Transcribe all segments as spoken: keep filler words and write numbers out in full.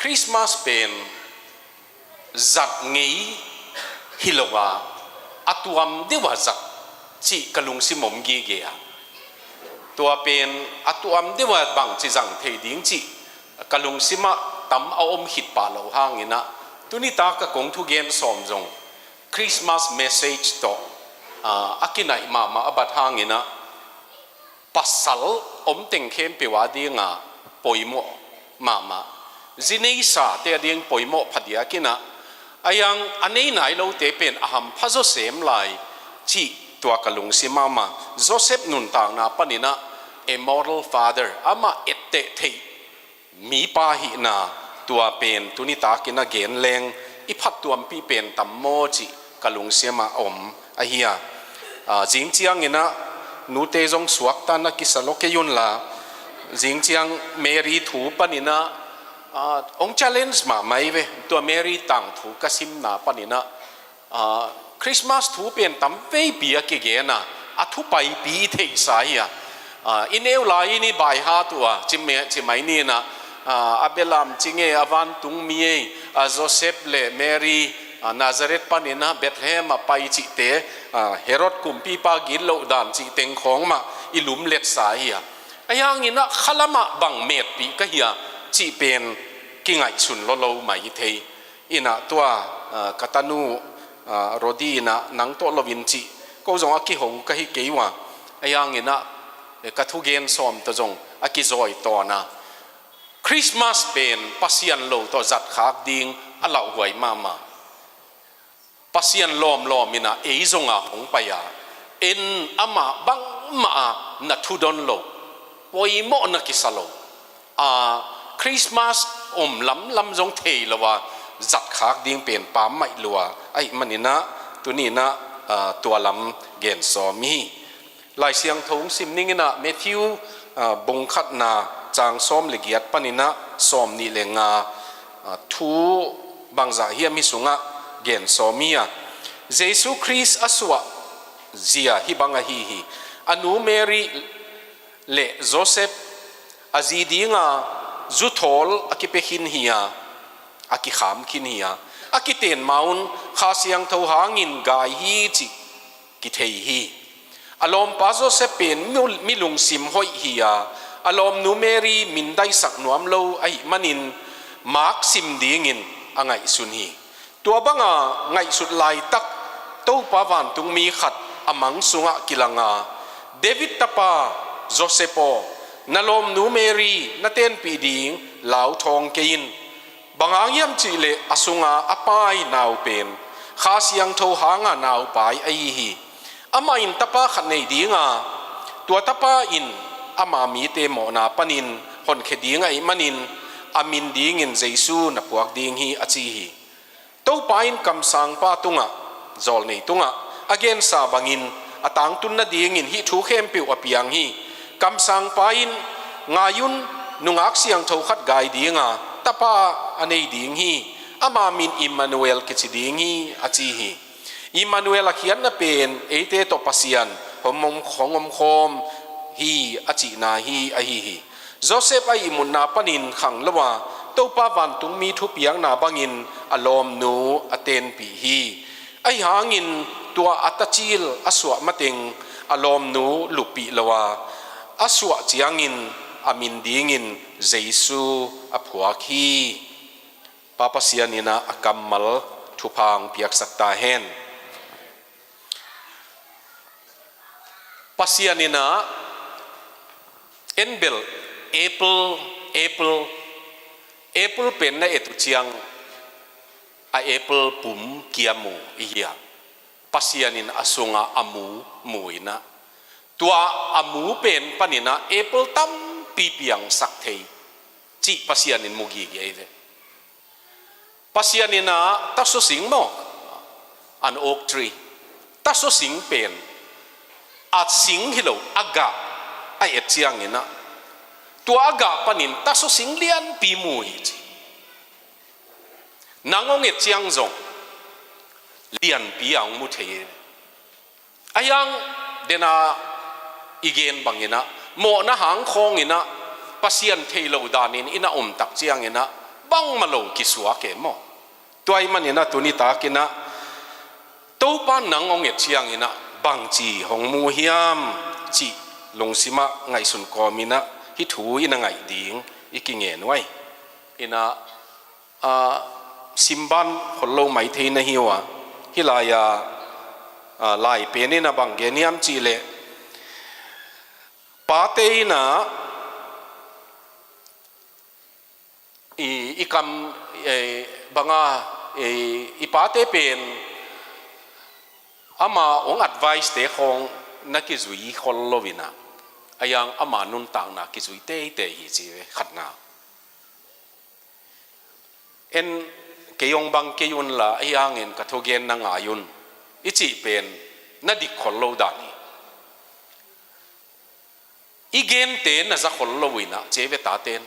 Christmas pen zat ngei hi lo a, a tuam deuh a zat cih ka lungsim om gige a. Tua pen a tuam deuh a bangci zang thei ding cih ka lungsim ah tam a om khit pah loh hangin ah, tuni tak a kong thugen sawm zong Christmas message tawh, aa, a kinaih mahmah a bat hangin ah, pasal om teng khempeuh a ding a poimawh mahmah. Zi nei sate a ding poimawh phadiak in ah, a hiang a nei nai lote pen a hampha zaw sem lai cih tua ka lungsim mahmah. Joseph nuntakna panin ah a model father, amah etteh theih mipa hihna, tua pen tuni tak in a gen leng i phattuampih pen tam maw cih ka lungsim ah om ahi a. Aa, zing ciangin ah nute zong suakta na kisa lo kei un la, zing ciang Mary thu panin ah, aa, hong challenge mahmah hi ve. Tua Mary tangthu ka simna panin ah, aa, Christmas thu pen tam veipi a kigen a, a thu paipi i theihsa hi a. Aa, i neu lai in i baihat uh a, ci mai, ci mai ni in ah, aa, a belam ci nge, a vantungmi ei, a Joseph le Mary, aa, Nazareth panin ah Bethlehem ah pai cihte, aa, Herod kumpipa gitloh dan cih teng khawng mah i lumletsa hi a. A hiangin ah khalam ah bang metpih ka hia cih pen kingaihsun lolo mai hi thei. In ah tua, aa, ka tanu, aa, Rodi in ah nang tawh lo in cih ko zong a kihong ka hi kei uh a. A hiangin ah, eh, ka thugen sawm tawh zong a kizawi tawn a. Christmas pen Pasian lo tawh zatkhak ding a lauhuai mahmah. Pasian lawmlawm in ah ei zong a hong pai a, en amah bangmah a na thudon lo, poimawh na kisa lo a, Christmas om lamlam zong thei lo a zatkhak ding pen pammaih lua ahih manin ah, tuni in ah, aa, tua lam gen sawm hi. Lai Siangtho hong sim ning in ah, Matthew, aa, bung khatna cang sawm le giat panin ah sawm nih le nga, aa, thu bangzah hiam hih sungah gen sawm hi a. Jesu Khrist a suah zia hih bang ahi hi. A nu Mary le Joseph a zi ding a zuthawl a kipia khin hi a, a kikham khin hi a, a kiten ma un Kha Siangtho hangin gai hi cih kithei hi. A lawmpa Joseph pen mi, mi lungsim hoih hi a, a lawmnu Mary mindaisak nuam lo ahih manin maksim dingin a ngaihsun hi. Tua banga ngaihsut laitak Topa vantungmi khat a mang sungah kilang a, David tapa Joseph aw, na lawmnu Mary na tenpih ding lauthawng kei in. Bang hang hiam cihleh a sunga a pai nau pen Kha Siangtho hanga naupai ahi hi. Amah in tapa khat nei ding a, tua tapa in ama mite mawhna panin honkhia ding ahih manin a min dingin Jesu na phuak ding hi, a ci hi. Topa in kamsangpa tungah, zawlnei tungah a gensa bangin a tangtun nadingin hih thu khempeuh a piang hi. Kamsangpa in, ngai un, nungak siangtho khat gai ding a, tapa a nei ding hi. Ama min Immanuel kici ding hi, a ci hi. Immanuel a khiatna pen eite tawh Pasian hong om, hong omkhawm hi, a cihna hi ahi hi. Joseph a ihmutna panin khang lo a, Topa vantungmi thupiakna bangin a lawmnu a tenpih hi. Ahi hangin tua a tacil a suah mateng a lawmnu luppih lo a, a suah ciangin a min dingin Jesu a phuak hi. Pa Pasian in a kammal thupha hong piaksak ta hen. Pasian in a en bel apple, apple, apple pen na et uh ciang a apple pum kia mu i hi a. Pasian in a sunga a mu mu in a, tua a mu pen panin a apple tampi piangsak thei cih Pasian in mu gige hi ve. Pasian in a taso sing maw, an oak tree, taso sing pen a sing hi lo, a gah a et ciangin a, tua a gah panin taso sing lianpi mu hi ci. Nang hong et ciang zong lianpi a hong mu thei hi. A hiang dena i gen bangin a, mawhna hang khawngin a, Pasian thei lo danin i na om tak ciangin a, bangmah lo kisuak e maw. Tua ahih manin ah tuni takin ah Topa nang hong et ciangin ah bangci hong mu hiam cih lungsim ah ngaihsun kawmin ah hih thu i na ngaih ding i kingen uh ahi. In ah, a, simban khol lo mai thei na hi uh a, hih lai-a, a, lai pen in ah bang gen hiam cih leh, pate in ah i, i kam, e, bang a, e, i pate pen ama hong advice te khawng na kizui khol lo in ah, ahi hang ama nuntakna kizui teitei hi ci ve, khatna. En, kei hong bang kei un la, ahi hangin ka thugen na ngai un i cih pen na dik khol lo dan hi. I gente na za khol lo in ah ci ve, taten.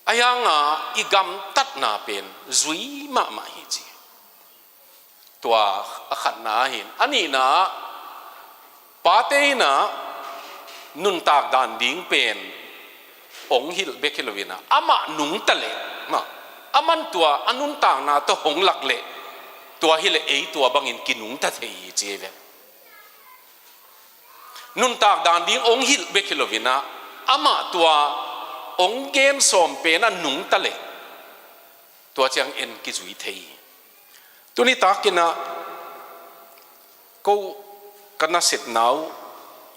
Ahi hang a i gamtatna pen zui mahmah hi ci. Tua a khatna ahi in. A nihna ah, pate in ah nuntak dan ding pen hong hilh bek hi lo in ah, amah nungta leh, ma, aman tua a nuntakna tawh hong lak leh, tua hi leh ei tua bangin kinungta thei hi ci ve. Nuntak dan ding hong hilh bek hi lo in ah, amah tua hong gen sawm pen a nungta leh, tua ciang en kizui thei hi. Tuni takin ah ko ka nasepna uh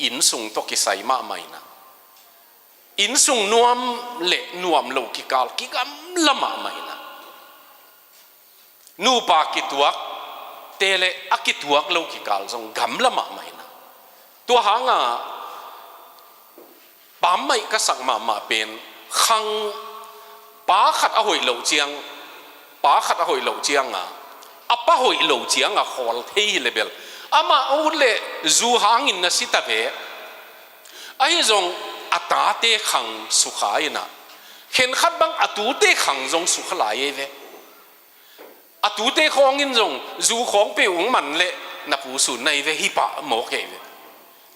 innsung tawh kisai mahmah in ah, innsung nuam le nuam lo kikal kigamla mahmah in ah, nupa kituak te le a kituak lo kikal zong gamla mahmah in ah. Tua hang a pammaih ka sak mahmah pen, khang, pa khat a hoih loh ciang, pa khat a hoih loh ciang a, a pa hoih lo ciang a khawl thei hi leh bel, amah ut leh zu hangin na si ta ve. Ahi zong a tate khang sukha in ah, khenkhat bang a tute khang zong sukha lai ei ve. A tute khawng in zong zu khawng peuh hong man leh na pu sun na hi ve, hi pah mawk hi ve.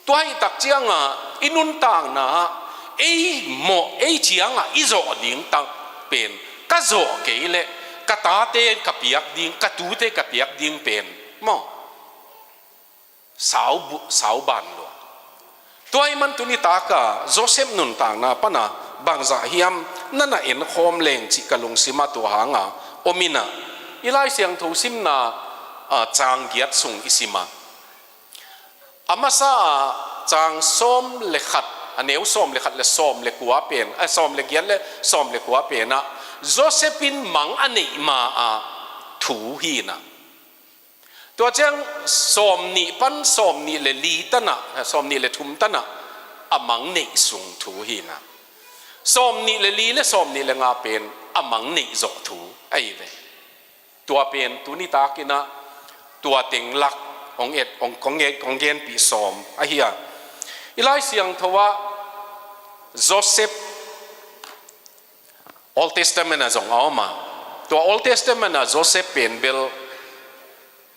Tua hi tak ciang a i nuntakna ah ei mawh ei ciang a i zawh ding tak pen, ka zawh kei leh ka tate ka piak ding, ka tute ka piak ding pen maw, sau bu-, sau ban lua. Tua ahih man tuni tak a Joseph nuntakna pan a bangzah hiam na na enkhawm leng cih ka lungsim ah tua hang a om in ah, i Lai Siangtho simna, a, cang giat sung i sim a, a masa a cang sawm le khat, a neu sawm le khat le sawm le kua pen, a, sawm le giat le sawm le kua pen ah Joseph in mang a neih ma a thu hi in ah, tua ciang sawm nih pan sawm nih le li tan ah, sawm nih le thum tan ah a mang neih sung thu hi in ah, sawm nih le li le sawm nih le nga pen a mang neih zawh thu ahi ve. Tua pen tuni takin ah tua teng lak hong et, hong, hong et, hong genpih sawm ahi a. I Lai Siangtho ah Joseph Old Testament ah zong a om a, tua Old Testament ah Joseph pen bel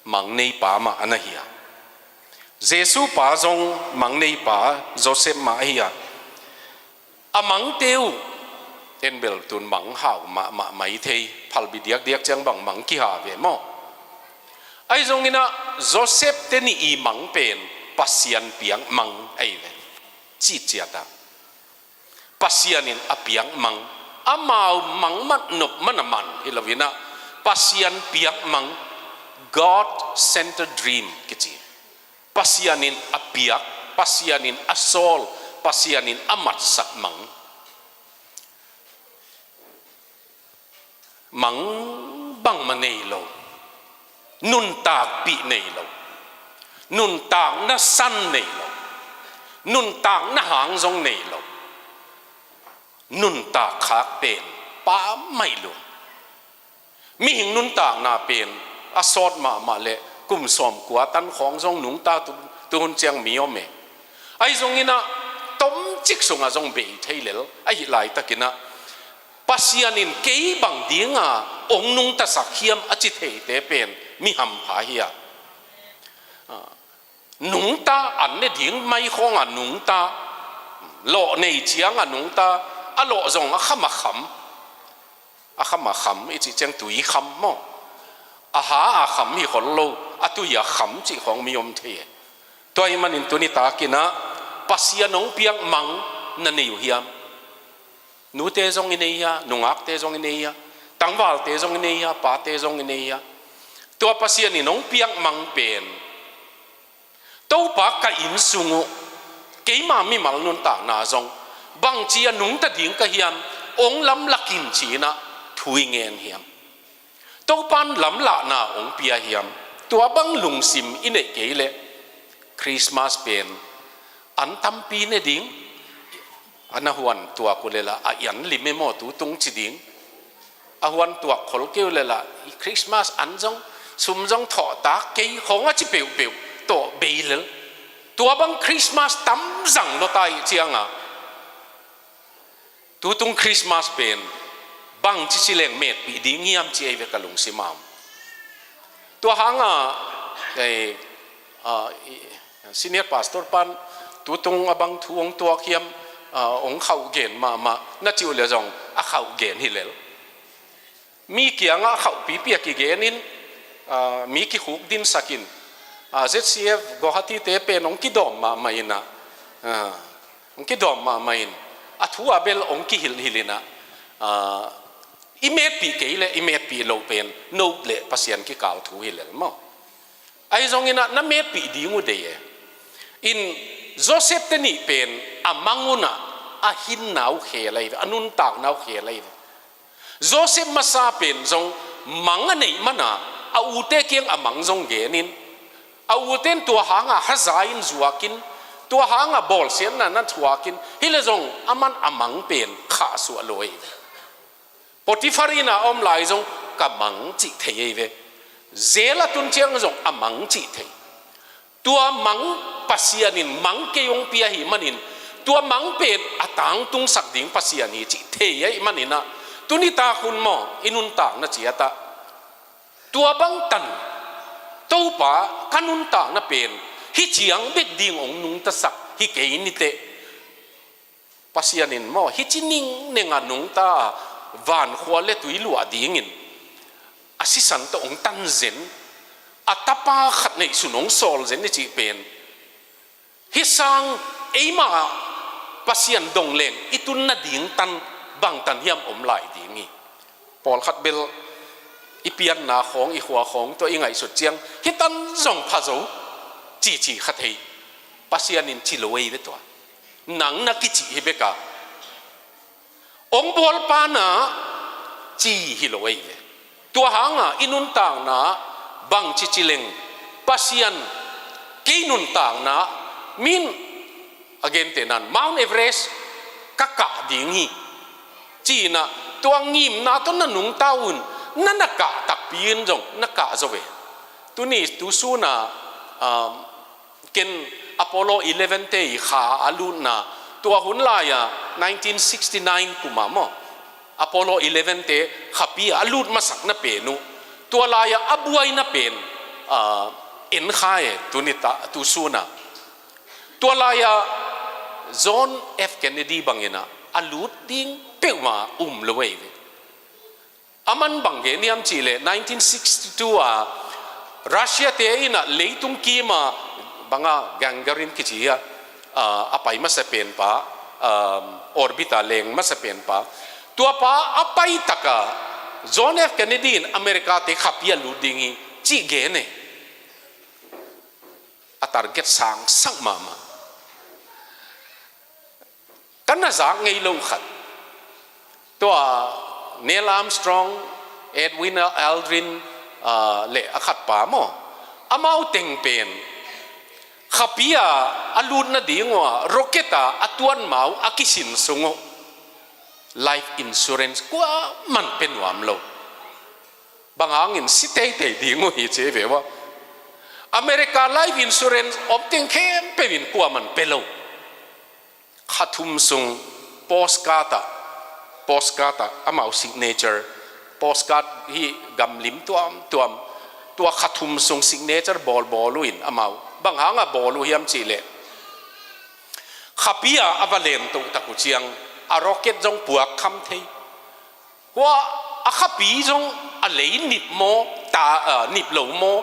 mang nei pa mah a na hi a. Jesu pa zong mang nei pa Joseph mah ahi a. A mangte uh en bel tun mang hau mahmah mai thei, phalbi diakdiak ciang bang mang kiha ve maw. Ahi zongin ah Joseph te nih i mang pen Pasian piak mang ahi ve. Cih ciat a, Pasian in a piak mang, amau mang man nop man a man hi lo in ah, Pasian piak mang, God-centered dream kici. Pasian in a piak, Pasian in a sawl, Pasian in a matsak mang. Mang bangmah nei lo, nuntakpih nei lo, nuntakna san nei lo, nuntakna hang zong nei lo, nuntak khak pen pammaih lua. Mihing nuntakna pen a sawt mahmah leh kum sawmkua tan khawng zong nungta tu, tuhun ciang mi om e. Ahi zongin ah tomcik sungah zong bei thei lel ahih laitakin ah Pasian in kei bang dinga hong nungtasak hiam a ci theite pen mi hampha hi a. Nungta, an ne ding mai khawngah nungta, lawh nei ciangah nungta, a lawh zong a kham a kham. A kham a kham i cih ciang tui kham maw? A ha a kham hi khol lo, a tui a kham cih khawng mi om thei e. Tua ahih manin tuni takin ah Pasian hong piak mang na nei uh hiam? Nute zong i nei hia, nungakte zong i nei hia, tangvalte zong i nei hia, pate zong i nei hia? Tua Pasian in hong piak mang pen, Topa ka inn sung uh, keima mimal nuntakna zong bangci a nungta ding ka hiam, hong lamlak in ci-in ah thu i ngen hiam? Topa'n lamlahna hong pia hiam? Tua bang lungsim i neih kei leh Christmas pen an tampi ne ding, an a huan tuak uh leh lah a ian lim e maw tutung ci ding. A huan tuak khol kei uh leh lah Christmas an zong, sum zong thawhtak kei khawng a ci peuhpeuh tawh bei lel. Tua bang Christmas tam zang lua ta ahih ciangin tutung Christmas pen bangci ci leng metpih ding hiam ci ei ve ka lungsim ah. Tua hangin, eh, ah, i, senior pastor pa'n tutung a bang thu hong tuak hiam, ah, hong khauh gen mahmah na cih uh leh zong a khauh gen hi lel. Mi kiangah a khauhpipi a kigenin, ah, mi kikhuk dinsakin, ah, Z C F Guwahati te pen hong kidawm mahmah in ah, ah, hong kidawm mahmah in, a thu a bel hong kihilhhil in ah, ah, i metpih kei leh i metpih loh pen no leh Pasian kikal thu hi lel maw? Ahi zongin ah na metpih ding uh dei e. In Joseph te nih pen a mang un ah a hinna uh khel ahi ve, a nuntakna uh khel ahi ve. Joseph masa pen zong mang a neih man a, a ute kiang a mang zong genin, a ute in tua hangin haza in zuakin, tua hangin bawlsiatna na thuakin, hi leh zong aman a mang pen khahsuah lo ahi ve. Potiphar inn ah a om lai zong ka mang cih thei ahi ve. Jail a tun ciang zong a mang cih thei. Tua mang Pasian in mang kei hong pia ahih manin, tua mang pen a tangtungsak ding Pasian hi cih thei ahih manin ah, tuni tak hun maw, i nuntakna ciat ah tua bangtan Topa ka nuntakna pen hih ciang bek ding hong nungtasak hi kei ni teh. Pasian in maw, hih ci ningneng a nungta a vankhua leh tui luah dingin a sisan tawh hong tan zen, a tapa khat neihsun hong sawl zen i cih pen, hih sang eimah Pasian dong leng i tun nading tan bangtan hiam om lai ding hi. Pawlkhat bel i pianna khawng, i khua khawng tawh i ngaihsut ciang, hih tan zong pha zo cici kha thei. Pasian in ci lo ahi ve tua. Nang na kicih hi bek a, hong bawlpa na ci hi lo ahi ve. Tua hangin i nuntakna bangci ci leng, Pasian, kei nuntakna, min a gentehna in Mount Everest ka kah ding hi ci-in ah, tua ngimna tawh na nungta un, na na kah takpi in zong na kah zaw ve. Tuni tu sun a, um, ken Apollo eleven te i kha a lutna, tua hun lai-a nineteen sixty-nine kum ah maw, Apollo eleven te khapi ah a lut masakna pen uh, tua lai-a a buaina pen, ah, en kha e, tuni ta, tu sun a. Tua lai-a John F Kennedy bangin ah a lut ding peuhmah um lo ahi ve. Aman bang gen hiam cih leh nineteen sixty-two a Russia te in ah leitung kim a bang a Gagarin kici a, a, a pai masa penpa, um, orbit a leng masa penpa, tuapa a pai tak a John F Kennedy in America te khapi a lut ding hi cih gen e. A target sangsak mahmah. Ka na zak ngei lo khat, tua Neil Armstrong, Edwin Aldrin, ah, leh a khatpa maw, amau teng pen khapi a a lut nading uh a rocket a a tuan ma uh a kisin sung uh life insurance kuaman pe nuam lo. Bang hangin si teitei ding uh hi ci ve ua. America life insurance om teng khempeuh in kuaman pe lo. Kha thum sung postcard ah, postcard ah amau signature, postcard hi gamlim tuamtuam, tua kha thum sung signature bawlbawl uh in amau. Bang hangin bawl uh hiam cih leh, khapi a a va len toh tak uh ciang a rocket zong puak kham thei. Hua A khapi zong a lei nip maw, ta, a, nip lo maw?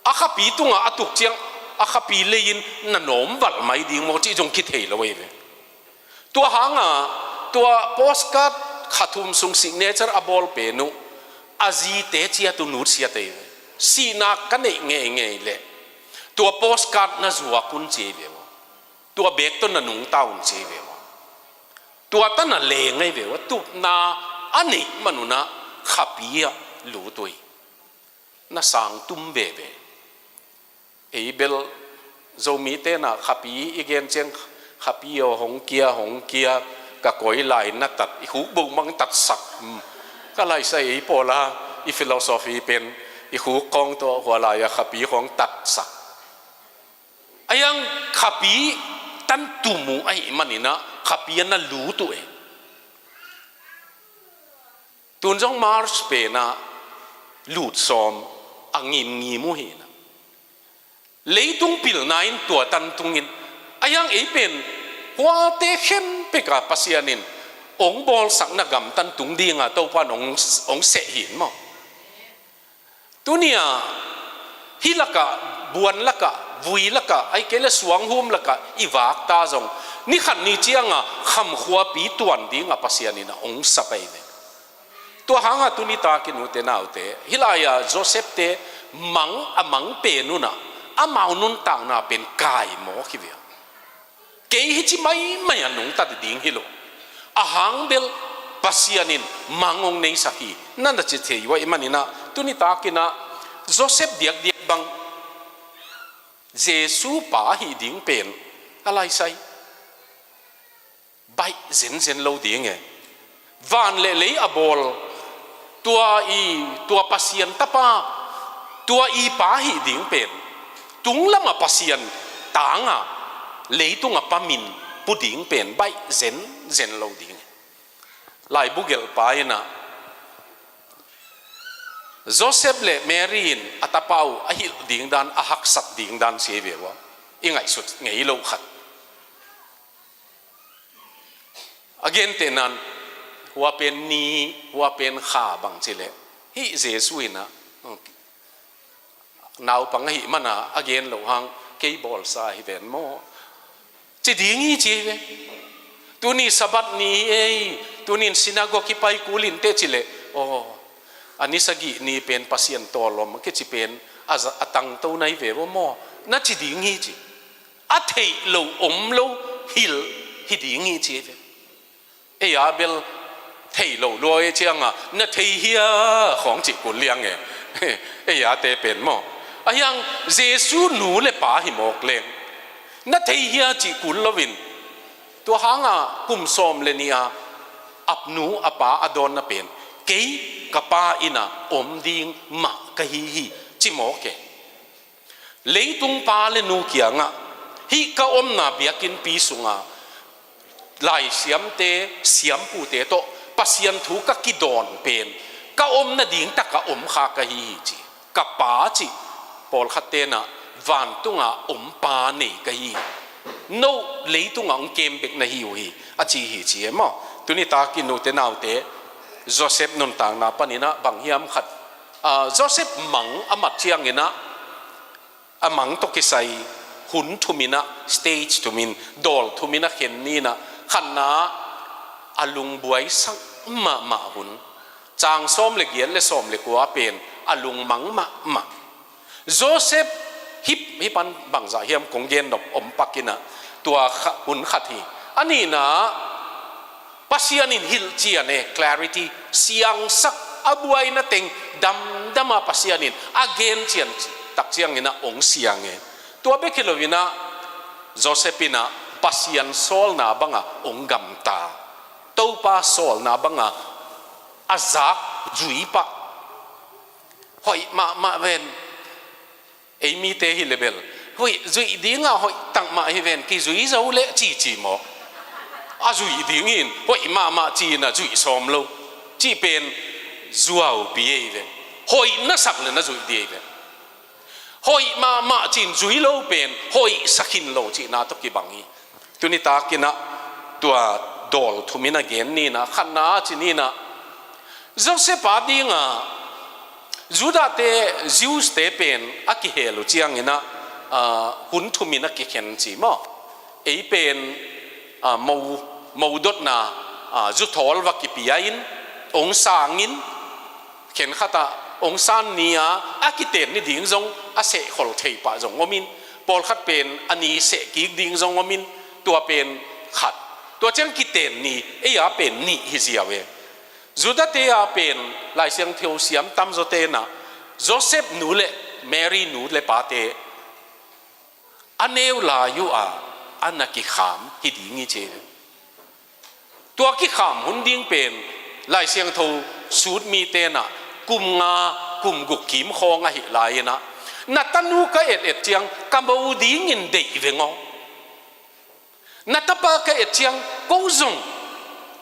A khapi tungah a tuk ciang a khapi lei-in na nawm valh mai ding maw cih zong kithei lo ei ve. Tua hanga tua postcard kha thum sung signature a bawl pen uh a zite ciat uh nutsiat ei ve. Sihna ka neih ngeingei leh tua postcard na zuak un ci ei ve maw? Tua bek tawh na nungta un ci ei ve maw? Tua ta na leng ei ve maw? Tupna a neih man unah khapi ah lut uh hi. Na sang tum veve. Ei bel Zomite na khapi i gen ciang khapi aw hong kia hong kia, ka koi lai na tat i khuk buk mang tatsak. Hmm. Ka laisai ei pawla i philosophy pen i khuk kawng tawh hua lai-a khapi khawng tatsak. Ahi hang khapi tan tum uh ahih maninah khapi a na lut uh e. Tun zong March penah lut sawm a ngimngim uh hinah. Leitung pilna in tua tan tungin ahi hang ei pen huate khempeka Pasian in hong bawlsakna gamtan tung dinga Topa in hong, hong seh hin maw? Tunia hih lakah, buan lakah, vui lakah, ahih kei le suanghum lakah i vakta zong ni khat ni cianga khamkhuapi tuan dinga Pasian in a hong sap ei ve. Tua hanga tuni takin ute naute, hih lai-a Joseph-te mang a mang pen unah amau nuntakna pen kai mawk hi ve. Kei hici maimai a nungta ding hi lo. A hang bel Pasian in mang hong neisak hi na na ci thei uh ahih maninah tuni takinah Joseph diakdiak bang Jesu pa hih ding pen a laisai baih zenzen lo ding e. Van le lei a bawl tua i, tua Pasian tapa, tua i pa hih ding pen tunglamah Pasian tanga leitunga pamin pu ding pen baih zenzen lo ding e. Laibu gelhpa inah Joseph le Mary in a tapa uh a hilh ding dan, a haksat ding dan sia ve ua i ngaihsut ngei lo khat. A gentehnan hua pen ni, hua pen kha bang cileh hih Jesu inah naupang ahih mana a gen loh hang kei bawlsa hi ven maw? Ci ding hi ci hi ve. Tuni Sabbath ni hi ei, tunin synagogue hi pai kul inteh cileh aw, a ni sagih ni pen Pasian tawlom kici pen a za-, a tangto na hi ve ua maw? Na ci ding hi ci. A theih lo om lo hilh hi ding hi ci hi ve. Ei a bel thei lo lua ei cianga na thei hia khawng cih kul liang e. Ei a te pen maw? Ahi hang Jesu nu le pa hi mawk leng na thei hia cih kul loin tua hanga kum sawm le nih a a nu a pa a dawnna pen kei ka pa ina om ding mah ka hi hi ci mawk e. Leitung pa le nu kiangah hih ka omna biakinnpi sunga laisiamte, siampute tawh Pasian thu ka kidawn pen ka omna ding taka om kha ka hi hi ci. Ka pa cih pawlkhat tenah vantunga om pa nei ka hi hi. No leitunga hong kem bek na hi uh hi a ci hi ci e maw? Tuni takin ute naute Joseph nuntakna paninah bang hiam khat, ah, Joseph mang a mat cianginah a mang tawh kisai hun thuminah stage thumin dawl thuminah khen ninah khatna a lungbuaisak mahmah hun. Cang sawm le giat le sawm le kua pen a lungmang mahmah. Joseph hih, hih pan bangzah hiam kong gen nop om pakinah tua kha, hun khat hi. A nihna Pasian in hilhcian e, clarity, siangsak a buaina teng damdama Pasian in a gencian tak cianginah hong siang e. Tua bek hi loinah Joseph inah Pasian sawlna banga hong gamta. Topa sawlna banga a zak zui pah. Hoih mahmah ven. Ei mite hi le bel hoih zuih dinga hoih tangmah hi ven, kizui zo le cici maw? A zuih dingin hoih mahmah ci-in a zuih sawm lo cih pen zuaupi ei ve. Hoih na sak le na zuih di ei ve. Hoih mahmah ci-in zui lo pen hoih sakhin lo cihna tawh kibang hi. Tuni takinah tua dawl thumin a gen ninah khatna a ci ninah Joseph a dinga Judah te, Jews te pen a kihel uh ciangin ah, ah, hun thum in a kikhen ci maw? Ei pen, ah, mo, modotna, ah, zuthawl va kipia in, ong sang in, khenkhat ah ong san ni a, a kiten ni ding zong a sehkhol thei pah zong om in, pawlkhat pen a ni seh kik ding zong om in, tua pen khat. Tua ciang kiten ni, ei a pen nih hi ziau e. Judah te a pen Lai Siangtho siam tamzaw te in ah Joseph nu le Mary nu le pa te a neu lai uh a, a na kikham hi ding hi ci. Tua kikham hun ding pen Lai Siangtho sut mi te in ah kum nga, kum guk kim khawng ahih lai in ah, na tanu ka et et ciang ka mo dingin deih veng aw. Na tapa ka et ciang ko zong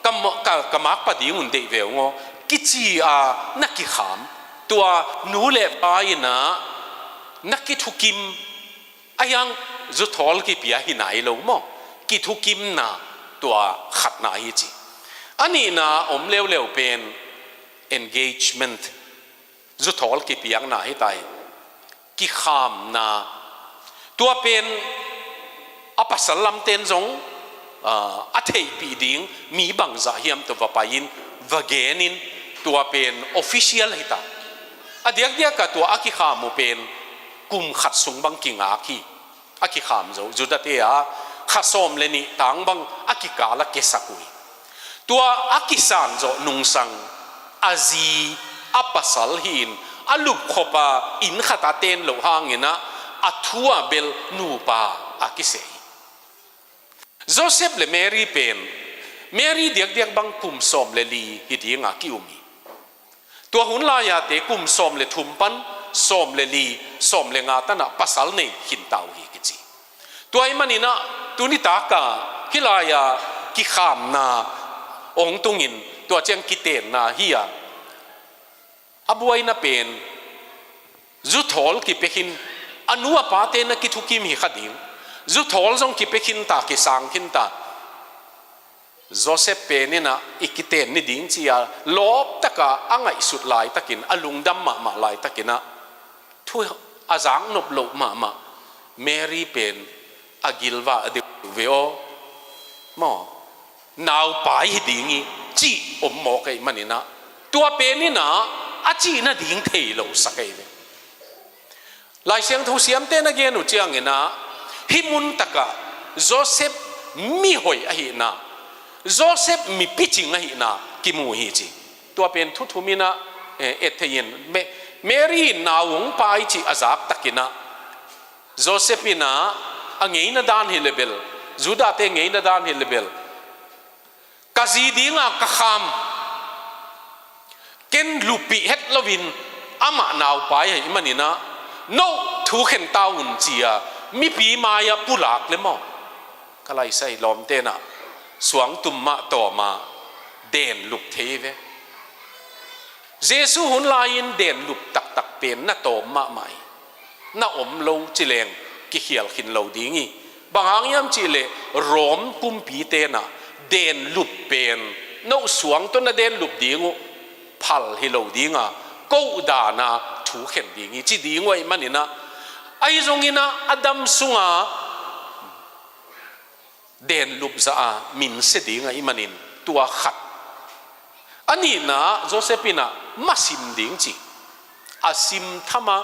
ka ma-, ka, ka makpa ding un deih veng aw, kici a na kikham. Tua nu le pa in ah na kithukim, a hiang zuthawl kipia hi nai lo maw? Kithukimna tua khatna hi ci. A nihna om leuleu pen engagement, zuthawl kipiakna hi ta hi. Kikhamna, tua pen a pasal lamten zong, ah, a theihpih ding mi bangzah hiam tawh va pai in, va gen in, tua pen official hi ta. A diakdiak a tua a kikham uh pen kum khat sung bang kingak hi. A kikham zo, Judah te a kha sawm le nih tang bang a kikal a kesak uh hi. Tua a kisan zawh nungsang a zi a pasal hi in, a lupkhop a inn khat a ten loh hangin ah, a thu a bel nupa a kiseh hi. Joseph le Mary pen, Mary diakdiak bang kum sawm le li hi ding a ki-um hi. Tua hun lai-a te kum sawm le thum pan sawm le li, sawm le nga tan ah pasal nei khin ta uh hi kici. Tua ahih manin ah tuni tak a hih lai-a kikhamna ong tungin, tua ciang kitenna hi a, a buaina pen zuthawl kipia khin, a nu a pate na kithukim hi kha ding. Zuthawl zong kipia khin ta, kisang khin ta. Joseph pen in ah i kiten ni ding ci a lawp tak a, a ngaihsut laitakin, a lungdam mahmah laitakin ah, thu a zaknop loh mahmah Mary pen a gilvah a deuh ve aw maw? Naupai hi ding hi cih om mawk ahih manin ah, tua pen in ah a cih nading thei lo sak ahi ve. Lai Siangtho siamte na gen uh ciangin ah, hih mun tak ah Joseph mihoih ahihna, Joseph mi picing ahihna kimu hi ci. Tua pen thu thum in ah, eh, et thei in, Me-, Mary in nau hong pai cih a zak takin ah, Joseph in ah a ngeina dan hi le bel, Judah te ngeina dan hi le bel, ka zi dinga ka kham, ken luppih het loin amah naupai ahih manin ah, noh thu khen ta un ci a, mipi mai-ah pulak le maw? Ka laisai lawmte in ah suangtum mah tawm a den lup thei ve. Jesu hun lai-in den lup taktak pen na tawm mahmah hi. Na om lo ci leng kikhial khin lo ding hi. Bang hang hiam cih leh Rom kumpite in ah den lup pen, noh suang tawh na den lup ding uh phal hi lo ding a, koh dan a thu khen ding hi ci ding uh ahih manin ah, ahi zongin ah a dam sungah den lup zah a minsia ding ahih manin tua khat. A nihna Joseph in ah ma sim ding ci. A sim tham a,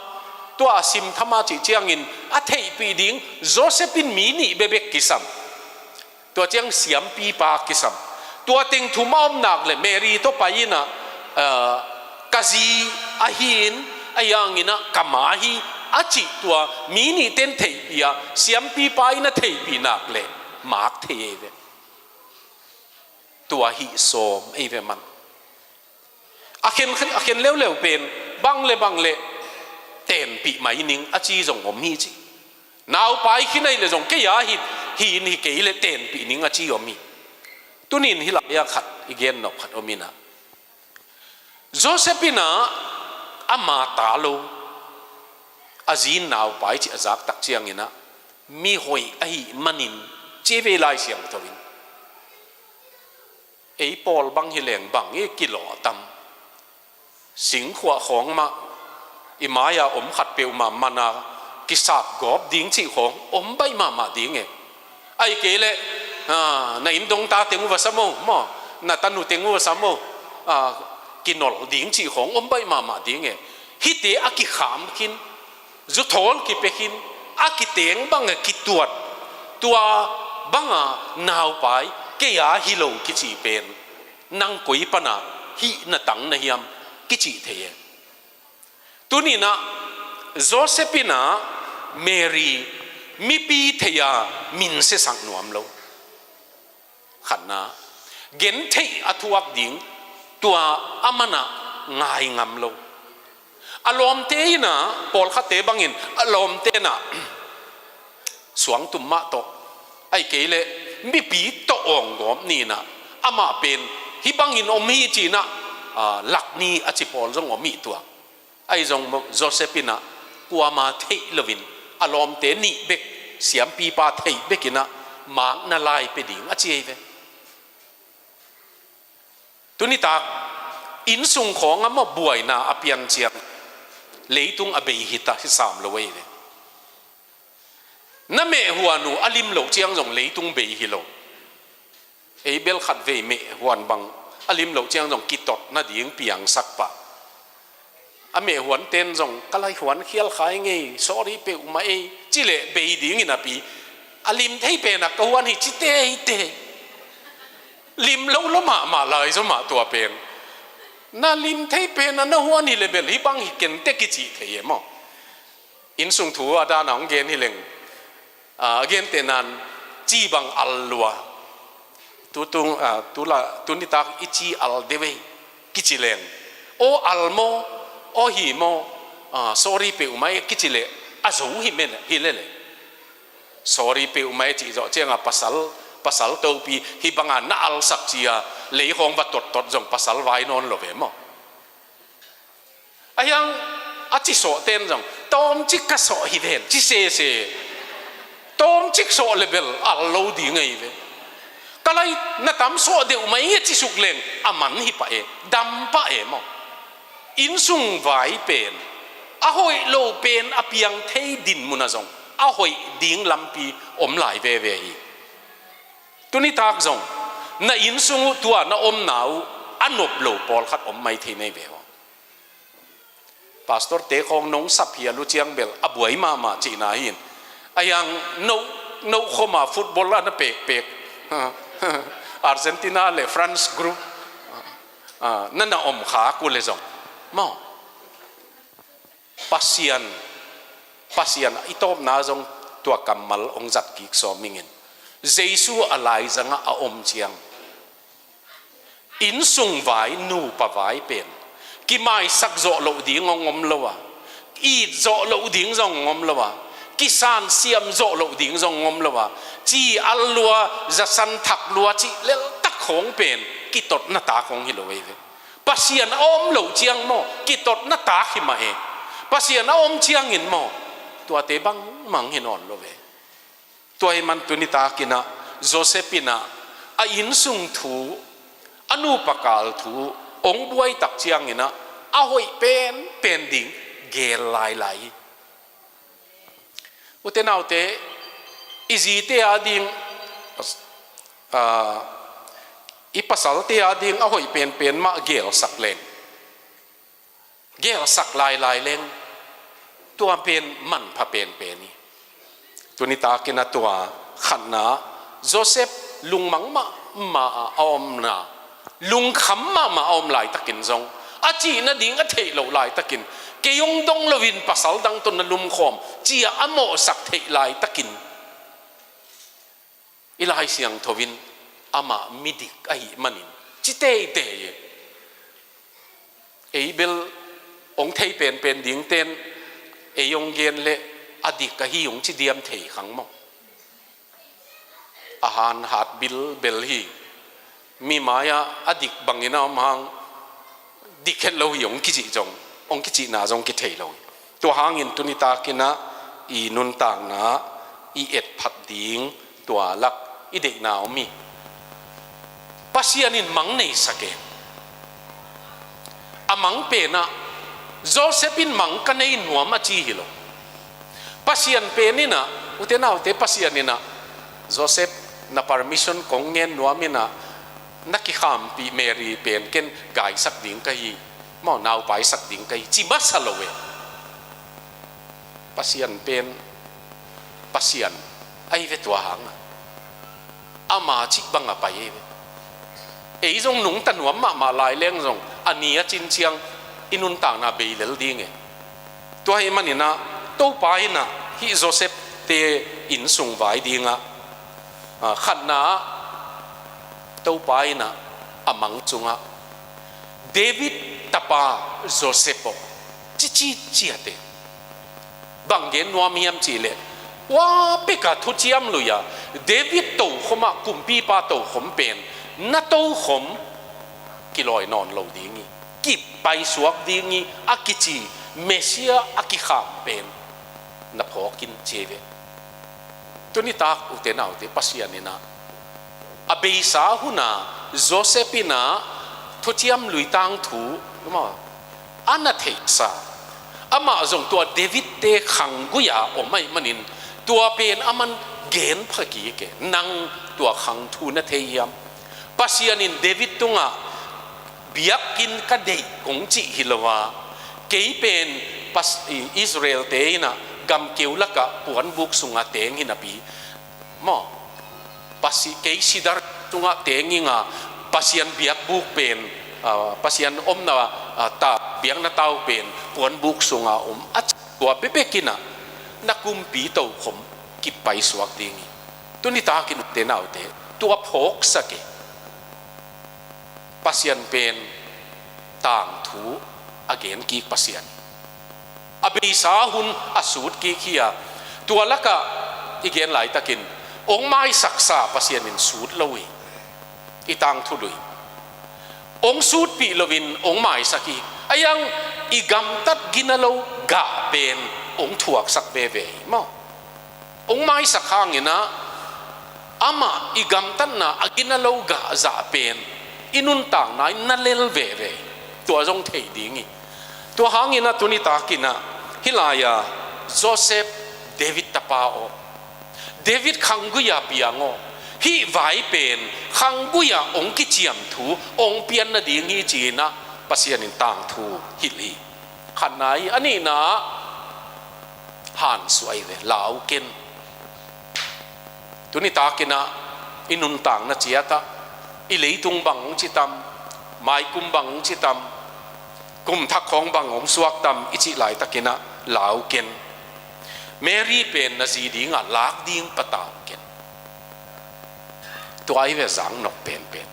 tua a sim tham a cih ciangin a theihpih ding Joseph in mi nih bekbek kisam. Tua ciang siampipa kisam. Tua teng thum a om nak leh Mary tawh pai in ah, eh, ka zi ahi in, ahi hangin ah ka ma hi a cih tua mi nihte in theihpih a, siampipa in a theihpih nak leh mak thei ahi ve. Tua hih sawm ahi ve man. A khen, a khen leuleu pen bang le bang le tenpih mai ning a ci zong om hi ci. Naupai khin ahih leh zong kei a hi, hi in hi kei leh tenpih ning a ci om hi. Tuni in hih lai-ah khat i gen nop khat om in ah, Joseph in ah ama ta lo, a zi in naupai cih a zak tak ciangin ah, mihoih ahih manin ci ve Lai Siangtho in. Ei pawl bang hi leng bang i kilawh tam. Singkhuah khawng mah i mai-a om khat peuhmah mana kisap gawp ding cih khawng om baih mahmah ding e. Ahih kei leh, ah, na inndong ta teng uh va sam o maw, na tanu teng uh va sam o, ah, kinolh ding cih khawng om baih mahmah ding e. Hihte a kikham khin, zuthawl kipia khin, a kiteng banga kituat, tua banga naupai kei-a hi lo kici pen nang koi pana hih na tang na hiam kici thei e. Tuni-in ah Joseph in ah Mary mipi thei-a minsiasak nuam lo. Khatna, gentheih a thuak ding tua a mana ngai ngam lo. A lawmte in ah, pawlkhatte bangin a lawmte in ah suangtum mah tawh, ahih kei leh mipi tawh awng gawp ni-in ah, amah pen hih bangin om hi ci-in ah, ah, lak ni a ci pawl zong om hi tuak. Ahi zong Joseph in ah kuama theih loin a lawmte nih bek, siampipa theih bekin ah makna lai pia ding a ci ahi ve. Tuni tak innsung khawng a maw buaina a pian ciang leitung a bei hi ta, hi sam lo ahi ve. Na mehhuan uh a lim loh ciang zong leitung bei hi lo. Ei bel khatvei mehhuan bang a lim loh ciang zong kitot nading piangsak pah. A mehhuanten zong ka lai huan khial kha ing ei, sorry peuhmah ei, ci leh bei ding hi napi, a lim thei pen a ka huan hi ci teitei. Lim lo lo mahmah lai zaw mah tua pen. Na lim thei pen a na huan hi leh bel hih bang hi ken teh kici thei e maw. Innsung thu a dana hong gen hi leng, ah, a gentehna-in ci bang al lua. Tutung, ah, tula, tuni tak i ci al deuh ei kici leng, aw al maw, aw hi maw, ah, sorry peuhmah ei kici leh a zo hi men hi lele. Sorry peuhmah ei cih zawh ciangin pasal, pasal topi hih banga na alsak ci-a lei khawng va tottot zong pasal vai nawn lo ve maw. Ahi hang a ci sawhten zong tawmcik ka sawh hi ven ci sese. Tawmcik sawh leh bel al lo ding ahi ve. Ka lai na tam sawh deuh mai a ci suk leng a man hi pah e, dam pah e maw. Innsung vai pen a hoih lo pen a piang thei dinmun ah zong a hoih ding lampi om lai veve hi. Tuni tak zong na innsung uh tua na omna uh a nop lo pawlkhat om mai thei nei ve aw. Pastorte khawng nong sap hial uh ciang bel a buai mahmah cihna hi in. Ahi hang no, no khoma football a na pekpek Argentina le France group, ah, na na om khak uh leh zong maw. Pasian, Pasian i tawpna zong tua kammal hong zat kik sawm ing in. Jesu a laizangah a om ciang innsung vai, nupa vai pen kimaisak zawh loh ding hong om lo a, it zawh loh ding zong hong om lo a, kisansiam zawh loh ding zong hong om lo a, ci al lua, zasan thak lua cih leltak khawng pen kitotna tak hong hi lo ei ve. Pasian a om loh ciang maw kitotna tak hi mah e. Pasian a om ciangin maw tuate bangmah hi nawn lo ve. Tua ahih man tuni takin ah Joseph in ah a innsung thu, a nupa kal thu hong buai tak ciangin ah a hoih penpen ding geel lailai hi. Ute naute, i zite ading, ah, i pasalte ading a hoih penpen mah geelsak leng, geelsak lailai leng, tua pen manpha penpen hi. Tuni takin ah tua khatna, Joseph lungmang mahmah a omna, lungkham mahmah a om laitakin zong, a cih nading a theih loh laitakin, kei hong dong loin pasal dang tawh na lumkhawm ci-a a mawhsak theih laitakin, i Lai Siangtho in amah midik ahih manin ci teitei e. Ei bel hong thei penpen dingten ei hong gen leh a dik ahi hong ci diam thei khang maw. A han hat bilbel hi. Mi mai-ah a dik bangin a om hang, dik het lo hi hong kicih zong, hong kicihna zong kithei lo hi. Tua hangin tuni takin ah i nuntakna i etphat ding tua lak i deihna om hi. Pasian in mang neisak e. A Mang pen ah, Joseph in mang ka nei nuam a ci hi lo. Pasian pen in ah, ute naute, Pasian in ah, Joseph, na permission kong ngen nuam in ah, na kikhampih Mary pen ken gaisak ding ka hi, maw, naupaisak ding ka hi, ci masa lo e. Pasian pen, Pasian ahi ve tua hang a. Ama cih bang a pai ahi ve. Ei zong nungta nuam mahmah lai leng zong, a ni a cin ciang i nuntakna bei lel ding e. Tua ahih manin ah, Topa in ah, hih Joseph te innsung vai ding ah, a, khatna ah, Topa in ah, a mang sungah, David tapa Joseph aw, ci ci ciat e. Bang gen nuam hiam cih leh, tua pek a thuciam lui a, David tokhom ah, kumpipa tokhom pen, na tokhom kilawi nawn lo ding hi, kipaisuak ding hi, a kici Messiah a kikham pen na phawk in, ci hi ve. Tuni tak, ute naute, Pasian in ah, a beisa hun a Joseph in ah thuciam lui tangthu, maw, a na theihsa, amah zong tua David te khanggui a om ahih manin, tua pen aman gen pha kik e. Nang tua khangthu na thei hiam? Pasian in David tungah, biakinn ka deih, kong cih hi lo a, kei pen Pas-, i-, Israel te in ah gamkeu lakah puanbuk sungah teng hi napi, maw, Pasi-, kei sidar sungah teng ing a, Pasian biakbuk pen, a, Pasian omna, a, ta, biakna tau pen puanbuk sungah om, a ci, tua bekbek in ah na kumpi tokhom kipaisuak ding hi. Tuni takin, ute naute, tua phawksak e. Pasian pen tangthu a gen kik Pasian, a beisa hun a sut kik hi a, tua lakah i gen laitakin, hong maisaksa Pasian in sut lo hi. I tangthu lui, hong sutpih loin hong maisak hi. Ahi hang, i gamtat gina lo gah pen hong thuaksak veve hi, maw. Hong maisak hangin ah, amah i gamtatna a gina lo gah zah pen i nuntakna in na lel veve hi. Tua zong thei ding hi. Tua hangin ah, tuni takin ah, hih lai-a, Joseph, David tapa aw, David khanggui-a piang aw, hih vai pen khanggui-a hong kiciam thu hong pian nading hi, ci-in ah Pasian in tangthu hilh hi. Khatna hi. A nihna ah, hansuah hi ve, lau ken. Tuni takin ah, i nuntakna ciat ah, i leitung bang hong ci tam, maikum bang hong ci tam, kum thak khawng bang hong suak tam i cih laitakin ah, lau ken. Mary pen na zi dingah lak ding patau ken. Tua hi ve, zang nok penpen.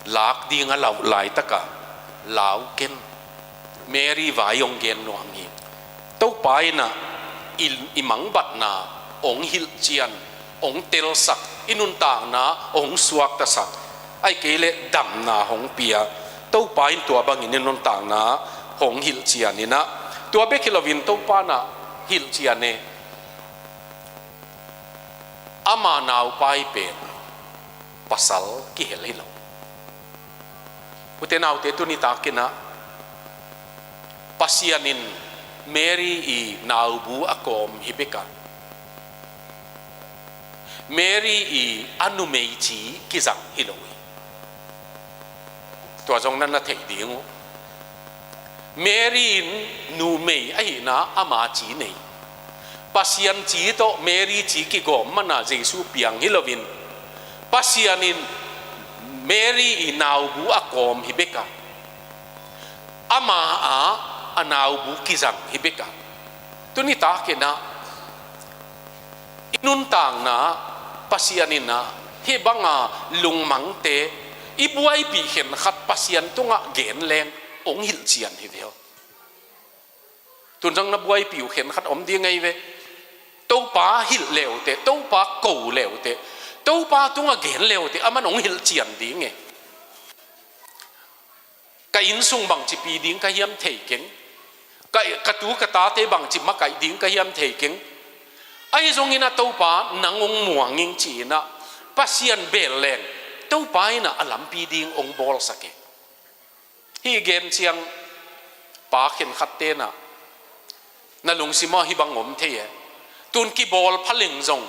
Lak ding a lauh laitak a, lau ken. Mary vai hong gen nuam hi. Topa in ah, i, i mangbatna hong hilhcian, hong telsak, i nuntakna hong suaktasak, ahih kei leh damna hong pia. Topa in tua bangin i nuntakna hong hilhcian in ah, tua bek hi loin Topa in ah hilhcian e. Ama naupai pen pasal kihel hi lo. Ute naute, tuni takin ah, Pasian in Mary i naubu a kawm hi bek a, Mary i a numei ci kizang hi lo hi. Tua zong na na thei ding uh. Mary in numei ahihna ama ci nei. Pasian ci tawh Mary ci kigawm man a Jesu piang hi loin, Pasian in Mary i naubu a kawm hi bek a, ama a, a naubu kizang hi bek a. Tuni takin ah, i nuntakna, Pasian in ah, hih banga lungmangte, i buaipih khenkhat Pasian tungah gen leng, hong hilhcian hi ve aw. Tun zong na buaipih uh khenkhat om ding ahi ve. Topa hilh leuteh, Topa ko leuteh, Topa tungah gen leuteh, aman hong hilhcian ding e. Ka innsung bangci pi ding ka hiam thei keng. Ka, ka tu ka tate bangci makaih ding ka hiam thei keng. Ahi zongin ah Topa nang hong muang ing ci-in ah Pasian bel leng, Topa in ah a lampi ding hong bawlsak e. Hih gen ciang pa khenkhat tenah na lungsim ah hih bang om thei e. Tun kibawl pha leng zong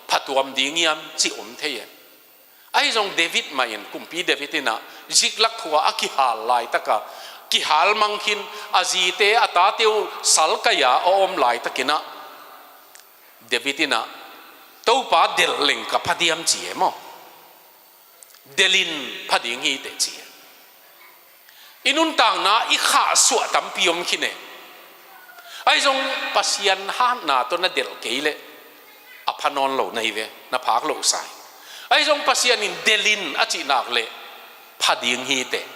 phatuam ding hiam cih om thei e. Ahi zong David mah in, kumpi David inah Ziklag khua a kihal laitaka kihal mang khin, a zite a tate uh salkai-a a om laitakinah David inah, "Topa, delh leng ka pha diam?" ci e maw. "Delhin pha ding hi teh," ci e. I nuntakna i khahsuah tampi om khin e. Ahi zong Pasian hatna tawh na delh kei leh a pha nawn lo na hi ve, na phak loh sa hi. Ahi zong Pasian in delhin a cih nak leh pha ding hi teh.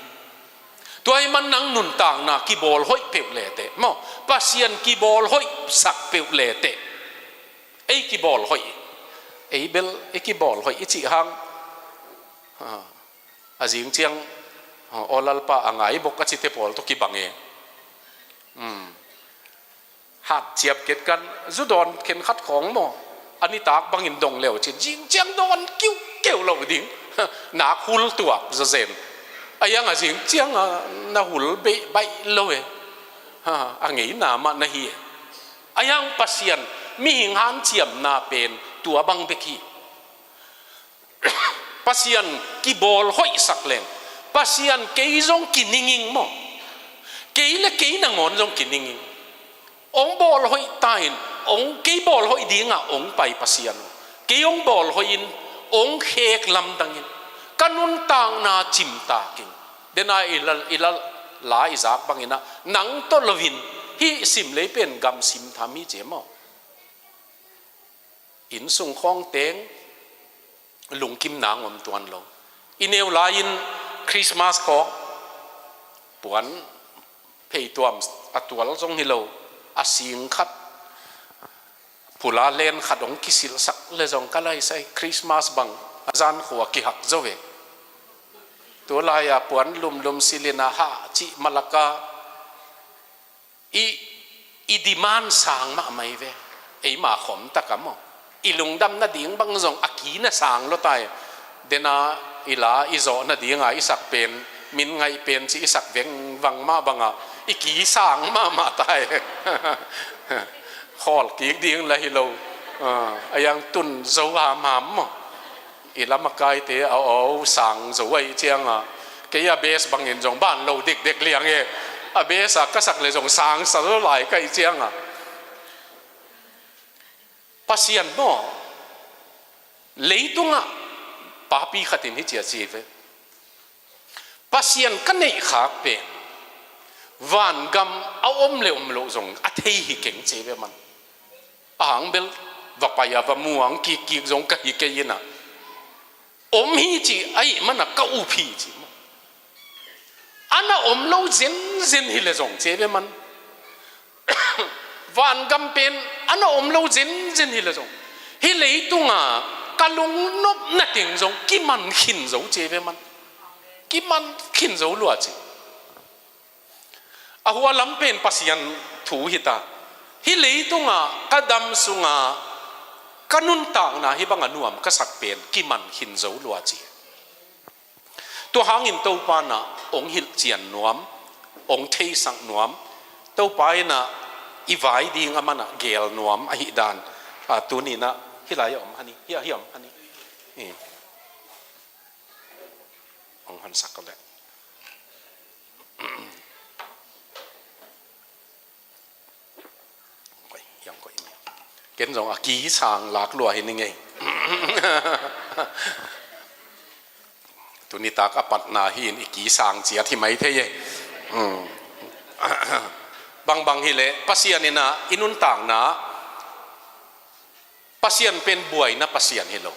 Tua ahih man nang nuntakna kibawl hoih peuh le teh maw, Pasian kibawl hoih sak peuh le teh. Ei kibawl hoih, ei bel ei kibawl hoih i cih hang, a, a zing ciang, a, aw Lalpa, a ngai bok a cite pawl tawh kibang e. Hmm. Hat ciap ket kan, zu dawn khenkhat khawng maw, a nitak bangin dong leu cin, zing ciang dawn kiukeu lo ding. Nak hul tuak zawzen. A iang a zing ciang a na hul beih baih lo e. Ha, a ngeina mah na hi e. A iang Pasian mihing hanciamna pen tua bang bek hi. Pasian kibawl hoihsak leng, Pasian kei zong kininging maw? Kei le kei nangawn zong kininging. Ong bawl hoih ta in, ong kei bawl hoih dinga ong pai Pasian. Kei ong bawl hoih in, ong khek lamdangin, ka nuntakna cimtakin. Dena i la, i la, la i zak banginah, nang tawh loin hih sim lei pen gam sim tham hi ci e maw? Inn sung khawng teng lungkim nang om tuan lo. I neu lai-in Christmas khawng puan phei tuam a tual zong hi lo, a sing khat, pula len khat hong kisilhsak le zong ka laisai Christmas bang a zan khua kihak zo ve. Tu lai-a puan lumlum silhin a hah cih malaka i, i demand sang mahmah hi ve. Eima khom taka maw, i lungdam nading bang zong a kina sang lua ta hi. Dena i la i zawh nadinga i sak pen, min ngaih pen ci i sak vengvang mah banga i ki sang mahmah ta hi. Khawl kik ding la hi lo. A, a iang tun zo hamham maw. I lamakaite a aw sang zo ahih cianga, kei a base bangin zong ban lo dekdek liang e. A base a ka sak le zong sang sa zo lai ka hih cianga, Pasian maw, leitungah papi khatin hi cia ci ve. Pasian ka neih khak pen vangam a om le om loh zong a thei hi keng ci ve man. A hang bel va pai a va muang kikkik zong ka hi kei inah, om hi ci ahih mana ka up hi ci maw. A na om lo zenzen hi le zong ci ve man. Vangam pen a na om lo zenzen hi le zong, hih leitunga ka lungnopna teng zong kiman khin zo ci ve man. Kiman khin zo lua ci. A hua lam pen Pasian thu hi ta. Hih leitunga ka dam sunga ka nuntakna hih banga nuam ka sak pen kiman khin zo lua ci. Tua hangin Topa inah ong hilhcian nuam, ong theisak nuam, Topa inah i vai ding a manah geel nuam ahih dan, a, tuni inah hih lai-ah om hani, hih, hih om hani. Ong hansak ko leh. Ken zong a kisang lak lua hi ni ngei. Tunitak a patna hi in i kisang ciat hi mai thei e. Bangbang hileh Pasian inah i nuntakna, Pasian pen buaina Pasian hi lo.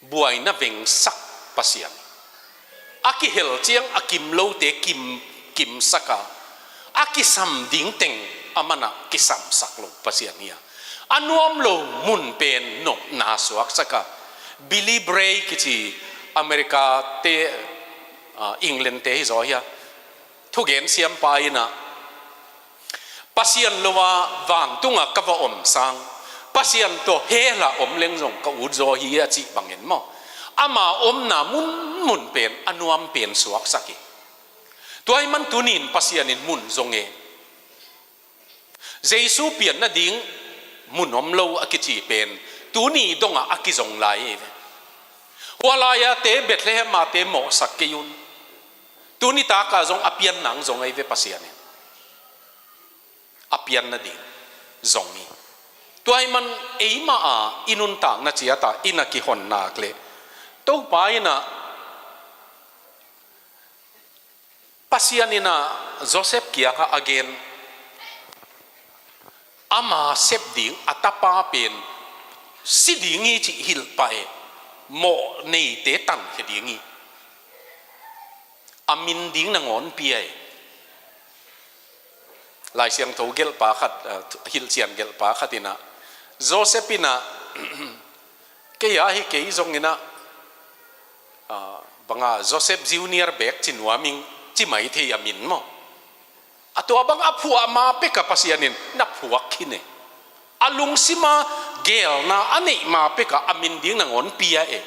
Buaina vengsak Pasian. A kihel ciang a kim lote kim, kimsaka, a kisam ding teng a manah kisamsak lo Pasian hi a, a nuam lo mun pen nopna suaksaka. Billy Bray kici America te, ah, England te hi zaw hi a, thugen siampa inah Pasian lo a vantunga ka va om sang, Pasian tawh hell ah om leng zong ka ut zaw hi a cih bangin maw, ama omna munmun pen a nuam pen suaksak hi. Tua ahih man tuni-in Pasian in mun zong e. Jesu pian nading mun om lo a kici pen tuni dongah a kizong lai hi ve. Hua lai-ate Bethlehem-ate mawhsak kei un. Tuni taka zong a pian nang zong ahi ve Pasian in. A pian nading zong hi. Tua ahih man eimah a i nuntakna ciatah i na kihon nak leh Topa in ah Pasian in ah Joseph kiangah a gen, ama sep ding a tapa pen si ding hi cih hilh pah e, mawh neite tankhia ding hi. A min ding nangawn pia e. Lai Siangtho gelhpa khat, ah, hilhcian gelhpa khat in ah, Joseph in ah, kei a hi kei zong in ah, ah, banga Joseph Junior bek ci nuam ing ci mai thei a min maw. A tua bang a phuah ma pek a Pasian in na phuak khin e. A lungsima geelna a neih ma pek a a min ding nangawn pia e.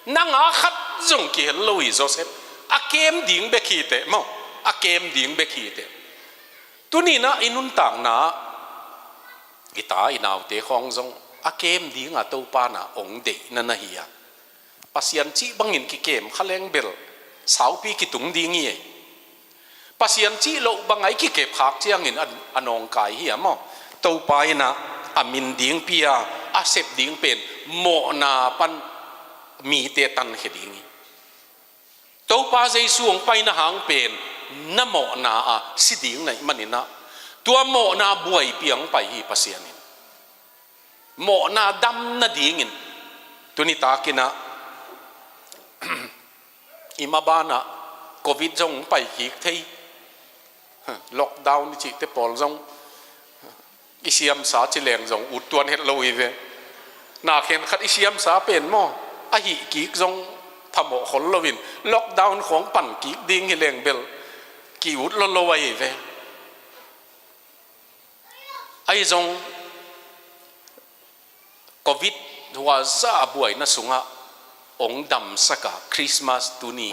Nang a khat zong kihel lo hi Joseph. A kem ding bek hi teh maw. A kem ding bek hi teh. Tuni-in ah i nuntakna i ta i naute khawng zong a kem ding a Topa in ah ong deihna na hi a. Pasian cih bangin kikem kha leng bel saupi kitung ding hi e. Pasian cih loh bang a i kikep khak ciangin a, a nawngkai hi a maw. Topa in ah a min ding pia, a sep ding pen mawhna pan mite tankhia ding hi. Topa Jesu hong paina hang pen na mawhna a si ding na hih manin ah tua mawhna buaipih a hong pai hi Pasian in. Mawhna dam nadingin tuni takin ah i maban ah Covid zong hong pai kik thei. Lockdown i cihte pawl zong i siamsa ci leng zong ut tuan het lo hi ve. Na khenkhat i siamsa pen maw a hih kik zong phamawh khol loin lockdown khawng pan kik ding hi leng bel ki ut lo lo ahi ve. Ahi zong Covid hua za a buaina sungah hong damsak a Christmas tuni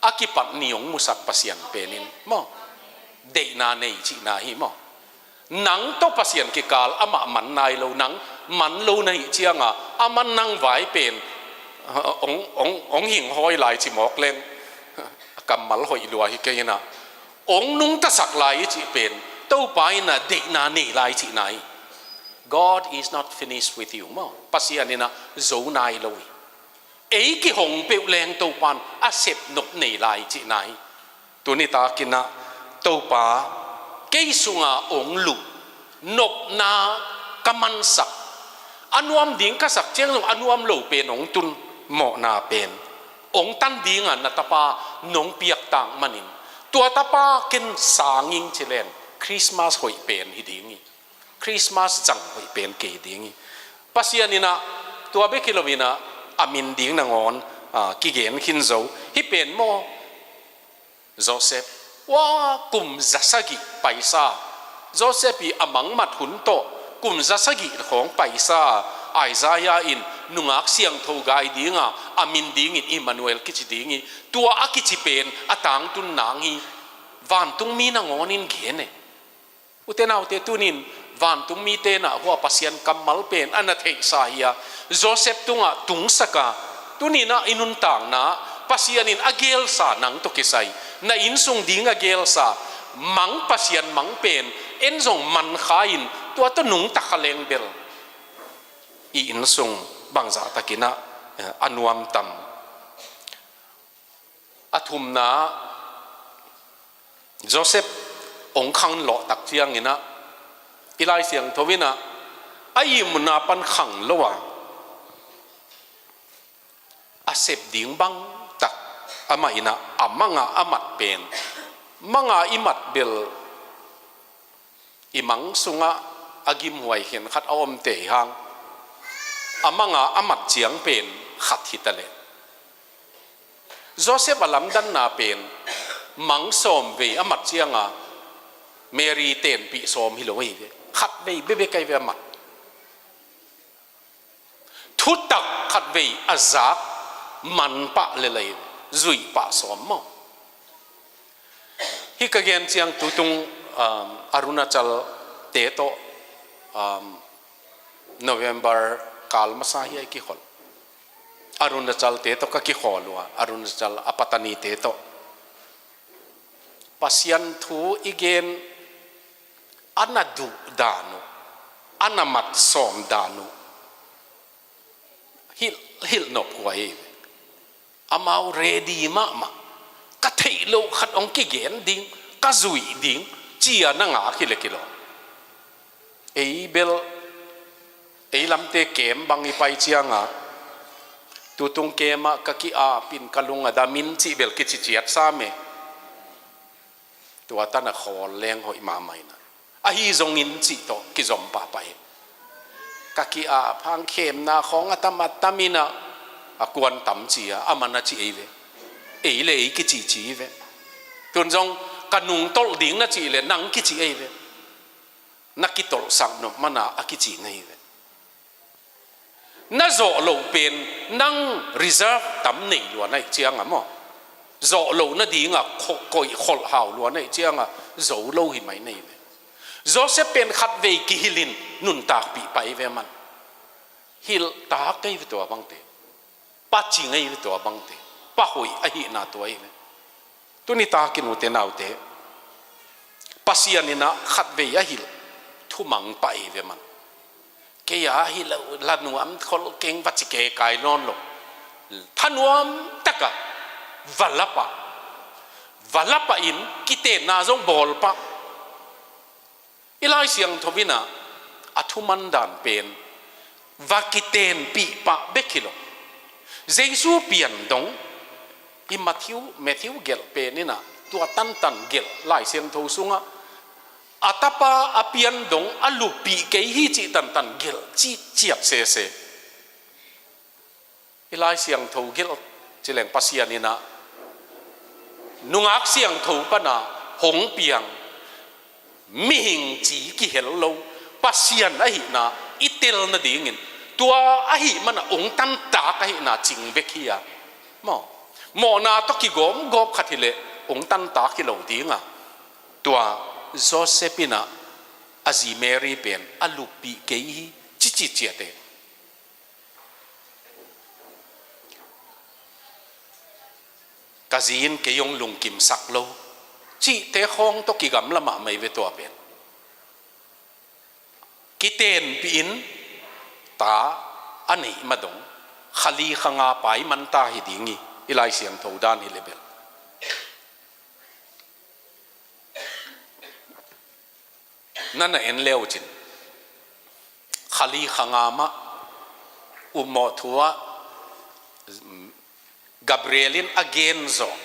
a kipat ni hong musak Pasian penin maw deihna nei cihna hi maw. Nang tawh Pasian kikal amah man nai lo, nang man lo na hih cianga a man nang vai pen hong, hong, hong hinghawi lai ci mawk leng a kammal hoih lua hi kei inah hong nungtasak lai i cih pen Topa inah deihna nei lai cihna hi. God is not finished with you maw. Pasian inah zo nai lo hi. Ei kihong peuh leng Topan a sep nop nei lai cihna hi. Tuni takinah Topa kei sunga hong luh nopna ka mansak, a nuam ding ka sak ciang zong a nuam lo pen hong tun mawhna pen hong tan dinga na tapa nong piaktak manin tua tapa ken sanging ci len Christmas hoih pen hi ding hi. Christmas zang hoih pen kei ding hi. Pasian inah tua bek hi lo inah a min ding nangawn, ah, kigen khin zo hi pen maw. Joseph, ua kum za sagih paisa, Joseph i a mangmat hun tawh kum za sagih khawng paisa Isaiah in nungak siangtho gai dinga a min dingin Emmanuel kici ding hi. Tua a kici pen a tangtun nang hi. Vantungmi nangawnin gen e. Ute naute tunin vantungmite nah hua Pasian kammal pen a na theihsa hi a, Joseph tungah tungsaka, tuninah i nuntakna Pasian in a gelsa nang tawh kisai, na innsung ding a gelsa mang, Pasian mang pen en zong mankha in tua tawh nungta kha leng bel i innsung bangzahtakinah, eh, a nuamtam. A thumna, Joseph hong khanglawh tak cianginah i Lai Siangtho inah a ihmuna pan khang lo a, a sep ding bangtak amah inah a manga a mat pen, manga i mat bel i mang sungah a gimhuai khenkhat a omte i hang, a manga a mat ciang pen khat hi taleh. Joseph a lamdanna pen mang sawm vei a mat cianga Mary tenpih sawm hi lo hi ve. Khat vei bebek ahi ve a mat. Thutak khat vei a zak man pah lelai zuih pah sawm maw. Hih ka gen ciang tutung, um, Arunachal te tawh, um, November kal masa hi a i kikhol. Arunachal te tawh ka kikhol uh a, Arunachal a Patani te tawh. Pasian thu i gen a na duh dan uh, a na mat sawm dan uh. Hilh, hilh nop kua hi. Amau ready mahmah. Ka theih loh khat hong kigen ding, ka zuih ding, ci-a na ngak hi leh kilawm. Ei bel, ei lamte kem bang i pai cianga, tutung kemah ka ki-ap in ka lung a dam in cih bel kici ciat sam e. Tua tan a khawl leng hoih mahmah in a, ahi zongin cih tawh kizom pahpah hi. Ka ki-ap hang khemna khawng a tam a tam in a, a kuan tam ci-a, a man a ci ei ve. Ei le ei kicici hi ve. Tun zong ka nungtolh ding na cih le nang kici ei ve. Na kitolhsak nop man a a kici na hi ve. Na zawh loh pen, nang reserve tam nei lua na hih cianga maw, zawh loh nadinga kho-, koih kholh hau lua na hih cianga zo lo hi mai na hi ve. Joseph pen khatvei kihilhin nuntakpih pah hi ve man. Hilh tak ei ve tua bangte. Pa cing ei ve tua bangte. Pa hoih ahihna tua hi ve. Tuni takin ute naute, Pasian in a khatvei a hilh thumang pah hi ve man. Kei a hilh la nuam khol keng va ci kei kai lawn lo. Thanuam taka va la pah. Va la pah in kitenna zong bawl pah. I Lai Siangtho in a, a thuman dan pen va kitenpih pah bek hi lo. Jesu pian dong, i Matthew, Matthew gelh pen in a, tua tantan gelh Lai Siangtho sungah, a tapa a pian dong a luppih kei hi cih tantan gelh cih ciat sese. I Lai Siangtho gelh cileng Pasian in a, nungak siangtho pana hong piang, mihing ci kihel lo, Pasian ahihna i tel nadingin, tua ahih mana hong tantak ahihna cing bek hi a. Maw, mawhna tawh kigawmgawp khat hileh hong tantak hi lo dinga. Tua Joseph in a, a zi Mary pen a luppih kei hi, cici ciate. Ka zi in kei hong lungkimsak lo, cihte khawng tawh kigamla mahmah hi ve tua pen. Kitenpih in ta a neih madong, kha li kha nga pai man ta hi ding hi, i Lai Siangtho dan hi le bel. Na na en leucin, kha li kha nga mah ummawh thu ah, Gabriel in a gen zawh,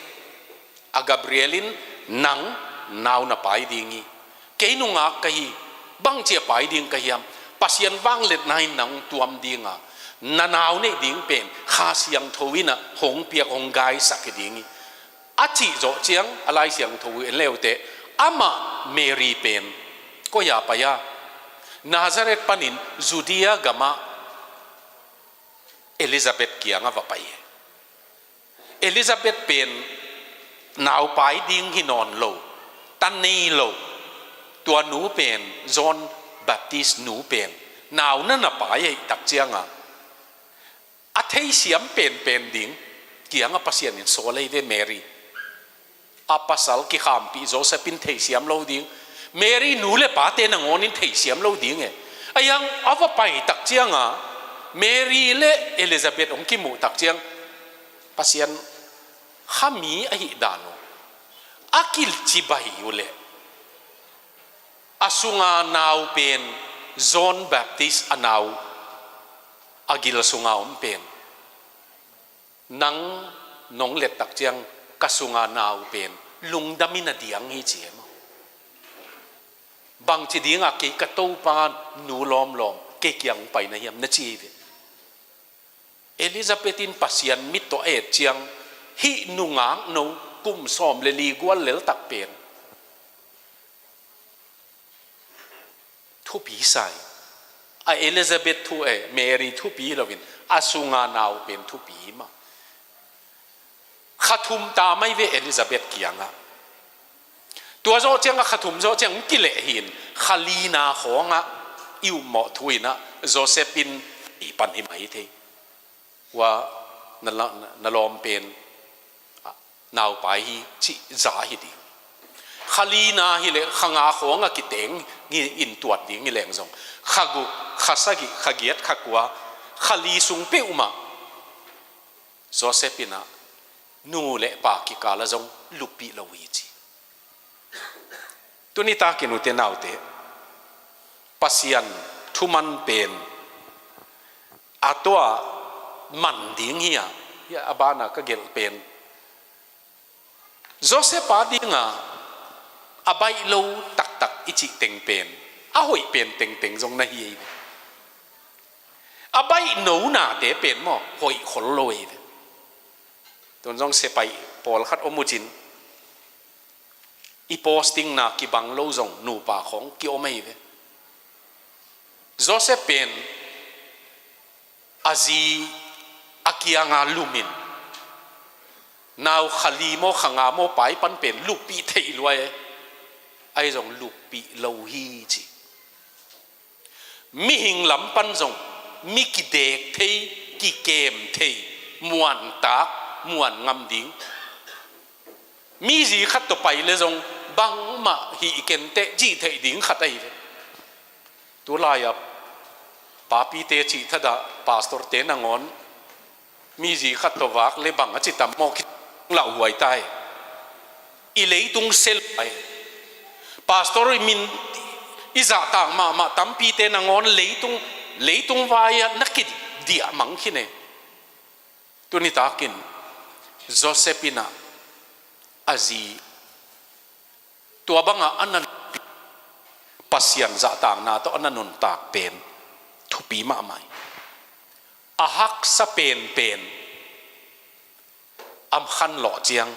a Gabriel in nang nau na pai ding hi. Kei nungak ka hi, bangci a pai ding ka hiam? Pasian vangliatna in nang tuam dinga, na nau neih ding pen Kha Siangtho in a hong piak, hong guide sak hi ding hi. A cih zawh ciang, a Lai Siangtho en leute, amah Mary pen koi-a pai a, Nazareth panin Judea gamah Elizabeth kiangah va pai hi. Elizabeth pen nau pai ding hi nawn lo, ta nei lo, tua nu pen John Baptist nu pen nau na na pai ahih tak cianga, a theisiam penpen ding kiangah Pasian in sawl hi ve Mary. A pasal kikhampih Joseph in theisiam lo ding, Mary nu le pate nangawn in theisiam lo ding e. A hiang a va pai tak cianga Mary le Elizabeth hong kimuh tak ciang, Pasian kha mi ahih dan uh a kicibai uh leh, a sunga nau pen John Baptist a nau, a gil sunga om pen, nang nong let tak ciang ka sunga nau pen lungdam in a diang hi ci e maw. Bangci dinga kei ka Topa nu lawmlawm kei kiang pai na hiam na ci hi ve. Elizabeth in Pasian mit tawh a et ciang, hih nungak no kum sawm le li gual lel tak pen thupi sa hi. A Elizabeth thu e, Mary thupi loin a sunga nau pen thupi mah. Kha thum ta mai ve Elizabeth kiangah. Tua zawh ciang a kha thum zawh ciang kileh hi in, kha lina khawngah i upmawh thu inah Joseph in i pan hi mah hi thei. Ua na, la- na lawm pen naupai hi cih za hi ding. Kha lina hileh kha nga khawngah kiteng hi in tuat ding hi leng zong, kha guk, kha sagih, kha giat, kha kua, kha li sung peuhmah Joseph inah nu le pa kikala zong luppih lo hi ci. Tuni takin ute naute, Pasian thuman pen a tua man ding hi a, hi a, a bana ka gelh pen Joseph a dinga a baih lo taktak i cih teng pen a hoih pen tengteng zong na hi ei ve. A baih no nate pen maw hoih khol lo ei ve. Tun zong sepaih pawlkhat om uh cin i posting na kibang lo zong nupa khawng kiom ahi ve. Joseph pen a zi a kianga lumin nau kha li maw kha nga maw pai pan pen luppih theih luai e. Ahi zong luppih lo hi ci. Mihing lam pan zong mi kidek thei, kikem thei, muantak, muan ngam ding. Mi zi khat tawh pai le zong bangmah hih kenteh cih theih ding khat ahi ve. Tulai-a papite cih thadah pastorte nangawn mi zi khat tawh vak le bang a ci tam maw ki lauhuai ta hi. I leitung sel ai. Pastor i min i zahtak mahmah tampite nangawn leitung, leitung vai-ah na kidiah mang khin e. Tuni takin Joseph inah a zi tua bangah a na Pasian zahtakna tawh a na nuntak pen thupi mahmah hi. A haksa penpen a khanlawh ciang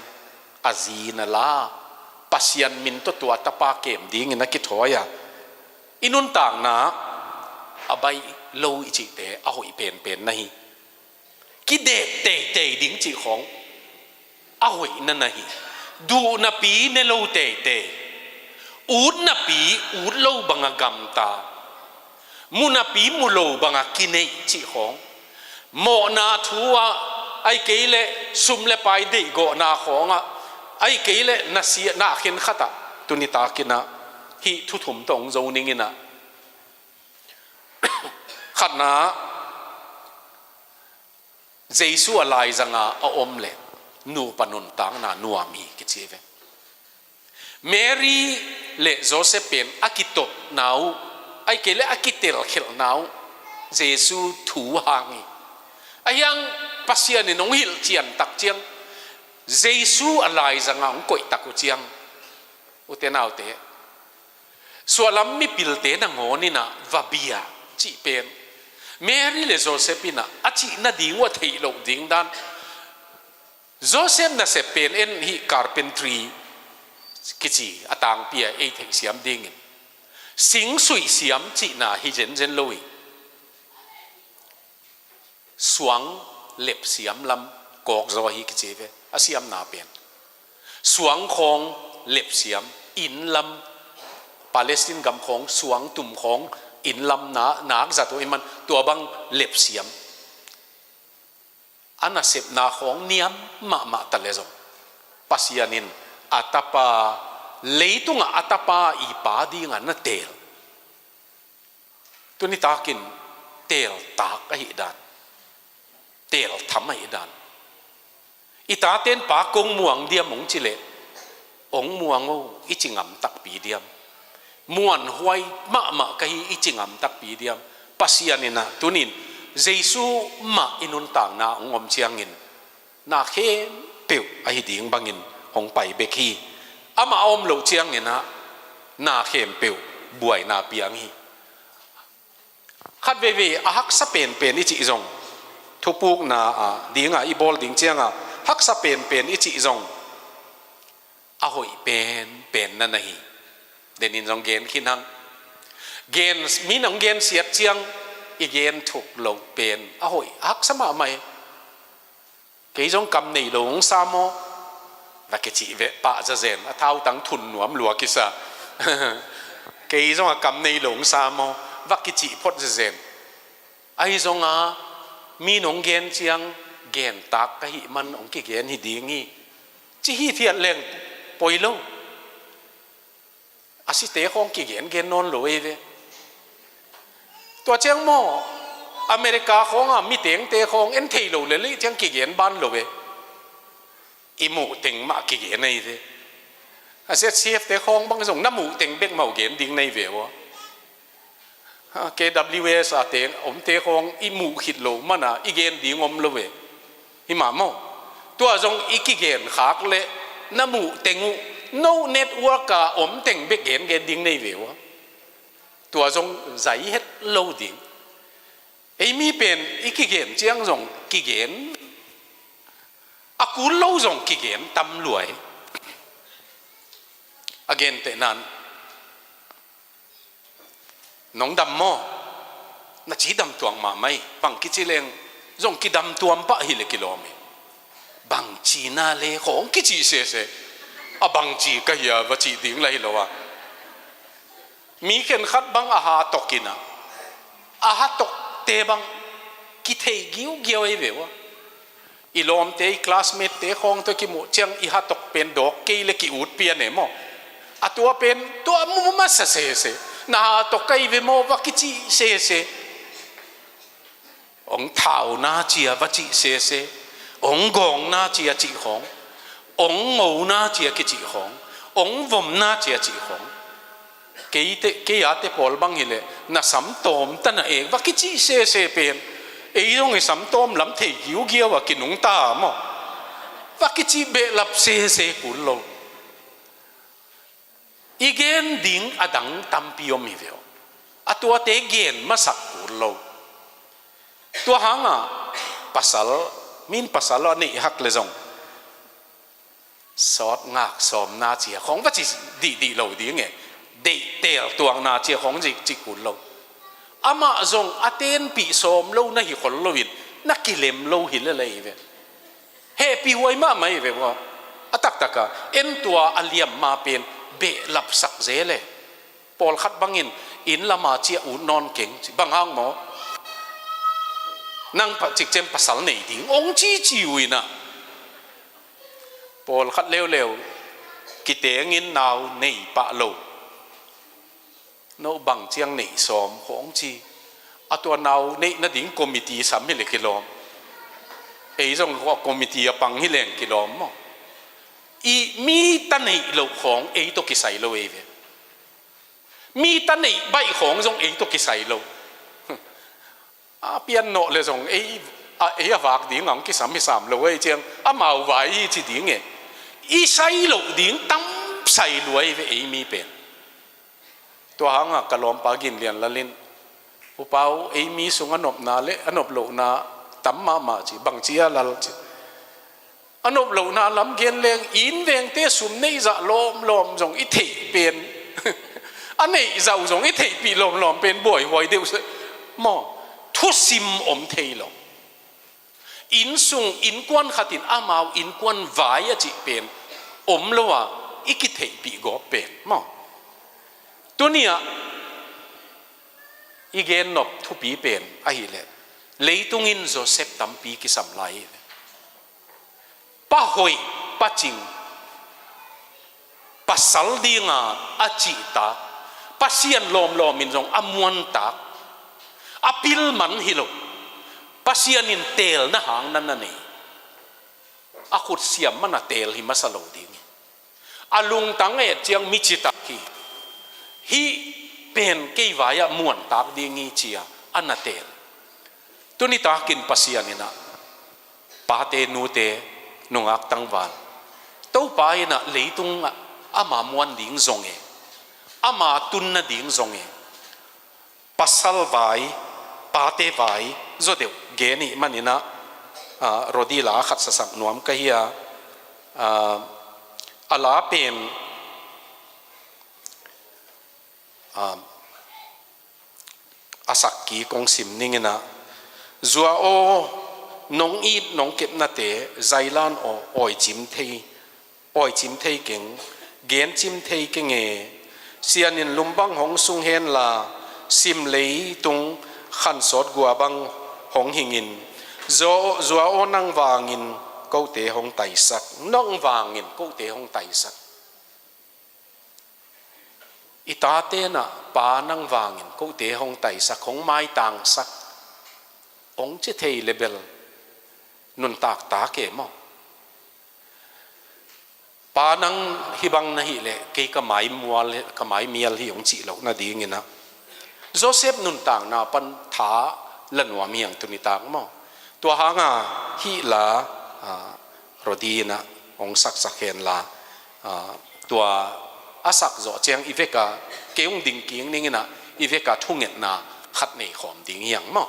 a zi na la, Pasian min tawh tua tapa kem dingin a kithawi a, i nuntakna a baih lo i cihte a hoih penpen na hi. Kidek teitei ding cih khawng a hoihna na hi. Duh napi ne lo teitei, ut napi ut lo banga gamta, mu napi mu lo banga kineih cih khawng, mawhna thu-ah ahi kei leh sum le pai deihgawhna khawngah, ahi kei leh na sia na khen khatah tuni takinah hih thu thum tawh hong zo ninginah. Khatna, Jesu a laizanga a om le nupa nuntakna nuam hi kici ve. Mary le Joseph pen a kitotna uh, ahi kei le a kitelkhelhna uh Jesu thu hang hi. Ahi hang Pasian in hong hilhcian tak ciang, Jesu a laizanga hong koih tak uh ciang, ute naute, suahlam mipilte nangawn inah va bia cih pen Mary le Joseph inah a cih nading uh a theih loh ding dan. Joseph nasep pen en hih carpentry kici a tangpi a ei theihsiam dingin singsuih siam cihna hi zenzen lo hi. Suang lepsiam lam kawkzaw hi kici ve a siamna pen. Suang khawng lepsiam, inn lam, Palestine gam khawng suang tum khawng inn lam na nak zat uh i man tua bang lepsiam. A nasepna khawng niam mahmah ta le zong Pasian in a tapa, leitungah a tapa i pa dingah na teel. Tuni takin teeltak ahih dan, teeltham ahih dan. I taten pa kong muang diam hong ci leh, hong muang o i ci ngam takpi diam? Muanhuai mahmah ka hi i ci ngam takpi diam? Pasian inah tunin Jesu mah i nuntakna hong om ciangin na khempeuh ahi ding bangin hong pai bek hi. Amah a om loh cianginah na khempeuh buaina piang hi. Khat veivei a haksa penpen i cih zong, thupukna a dinga i bawl ding cianga haksa penpen i cih zong a hoih penpen na na hi. Denin zong gen khin hang. Gen, mi nang gensiat ciang i gen thuk loh pen a hoih a haksa mahmah hi. Kei zong kam nei lo hong sa maw? Va kicih veh pah zazen, a thautang thun nuam lua kisa. Kei zong a kam nei lo hong sa maw, va kicih phot zazen. Ahi zonga mi nong gen ciang gentak ka hih man hong kigen hi ding hi, ci hithiat leng poi lo. A site khawng kigengen nawn lo ei ve. Tua ciang maw, America khawnga mitengte khawng en thei lo lel ih ciang kigen ban lo ve. I muh teng mah kigen ei ve. A Z C F te khawng bang zong na muh teng bek mah uh gen ding nei ve ua. Ha, K W S a teng omte khawng i muh khit lo mana i gen ding om lo ve. Hi mah maw? Tua zong i kigen khak leh na muh teng uh, no network a om teng bek gen gen ding nei ve ua. Tua zong zai het lo ding. Ei mi pen i kigen ciang zong kigen, a kul lo zong kigen tam luai. A gentehnan, nong dam maw? Na ci dam tuang mahmah hi. Bang kici leng zong kidam tuam pah hi le kilawm hi. Bang cina le khawng kici sese. A bang ci ka hia va cih ding la hi lo a. Mi khenkhat bang a ha tok ina, a ha tokte bang kithei giugiau ei ve ua. I lawmte, i classmate te khawng tawh kimuh ciang i ha tok pen dawk kei le ki-ut pian e maw? A tua pen tua mu masa sese. Na ha tok ka hi ve maw va kici sese. Ong thauna cia va cih sese, ong gawngna cia cih khawng, ong ngona cia kicih khawng, ong vomna cia cih khawng. Kei te, kei a te pawl bang hileh na samtawm tana e va kicih sese pen. Ei zong i samtawm lam thei giugiau a kinungta maw? Va kicih behlap sese kul lo. I gen ding a dang tampi om hi ve aw. A tuate gen masak kul lo. Tua hanga pasal, min pasal a neih hak le zong sawt ngak sawmna cia khawng va ci dihdih lo ding e. Deih teel tuakna cia khawng ci, ci kul lo. Amah zong a tenpih sawm lo na hi khol loin na kilem lo hi lel ei ve. Hehpih huai mahmah hi ve ua. A taktaka en tua a liam ma pen behlapsak zel e. Pawlkhat bangin inn lama ciah ut nawn keng ci, bang hang maw? Nang pa cikcem pasal nei ding ong cici uh inah. Pawlkhat leuleu kitengin nau nei pah lo. No bang ciang neih sawm khawng ci. A tua nau neih nading committee sam hileh kilawm. Ei zong khawng committee a pang hileng kilawm maw? I mi ta neih loh khawng ei tawh kisai lo ei ve. Mi ta neih baih khawng zong ei tawh kisai lo. A pian nawh le zong ei a, ei a vak ding ang kisam hi sam lo ei ciang amau vai hi ci ding e. I sai loh ding tam sai luai ve ei mi pen. Tua hanga ka lawmpa Gin Lian Lal in, "Upa uh, ei mi sung a nopna le a nop lohna tam mahmah ci, bang ci a lal ci." A nop lohna lam gen leng, inn vengte sum neih zah lawmlawm zong i theih pen. A neih zah uh zong i theihpih lawmlawm pen buaihuai deuh se maw? Thusim om thei lo. Inn sung innkuan khatin amau innkuan vai a cih pen om lo a, i kitheihpih gawp pen maw? Tuniah i gennop thupi pen ahileh, leitung in Joseph tampi kisam lai hi. Pa hoih, pa cing, pasal dinga a cihtak, Pasian lawmlawm in zong a muantak, a pil man hi lo. Pasian in teelna hang na na nei. A khut siam mana teel hi masa lo ding hi. A lungtang et ciang mi citak hi. Hih pen kei vai-ah muantak ding hi cia a na teel. Tuni takin Pasian inah pate, nute, nungak tangval, Topa inah leitungah ama muan ding zong e, ama tun nading zong e. Pasal vai, pate vai zaw deuh gen ih maninah, ah, Rodi la khat sasak nuam ka hi a, ah, a la pen, ah, a sakki kong sim ninginah, "Zua aw, nong it nong kepnate zailan aw, awicim thei Pawi cim thei keng, gen cim thei keng e. Sian in lum bang hong sung hen la, sim leitung khan sawt gua bang hong hingin, zua, zua aw nang vangin kote hong taisak, nang vangin kote hong taisak. I tate nah, Pa nang vangin kote hong taisak, hong maitangsak, hong ci thei le bel nuntak ta ke maw? Pa nang hih bang na hih leh kei ka mai mual, ka mai mial hi hong cih loh nadingin ah Joseph nuntakna pan tha la nuam hi hang tuni tak maw? Tua hanga hih la, ah, Rodi in ah hong saksak hen la, ah, tua a sak zawh ciang i vek a kei hong ding kik ning in ah i vek a thungetna khat nei khawm ding hi hang maw?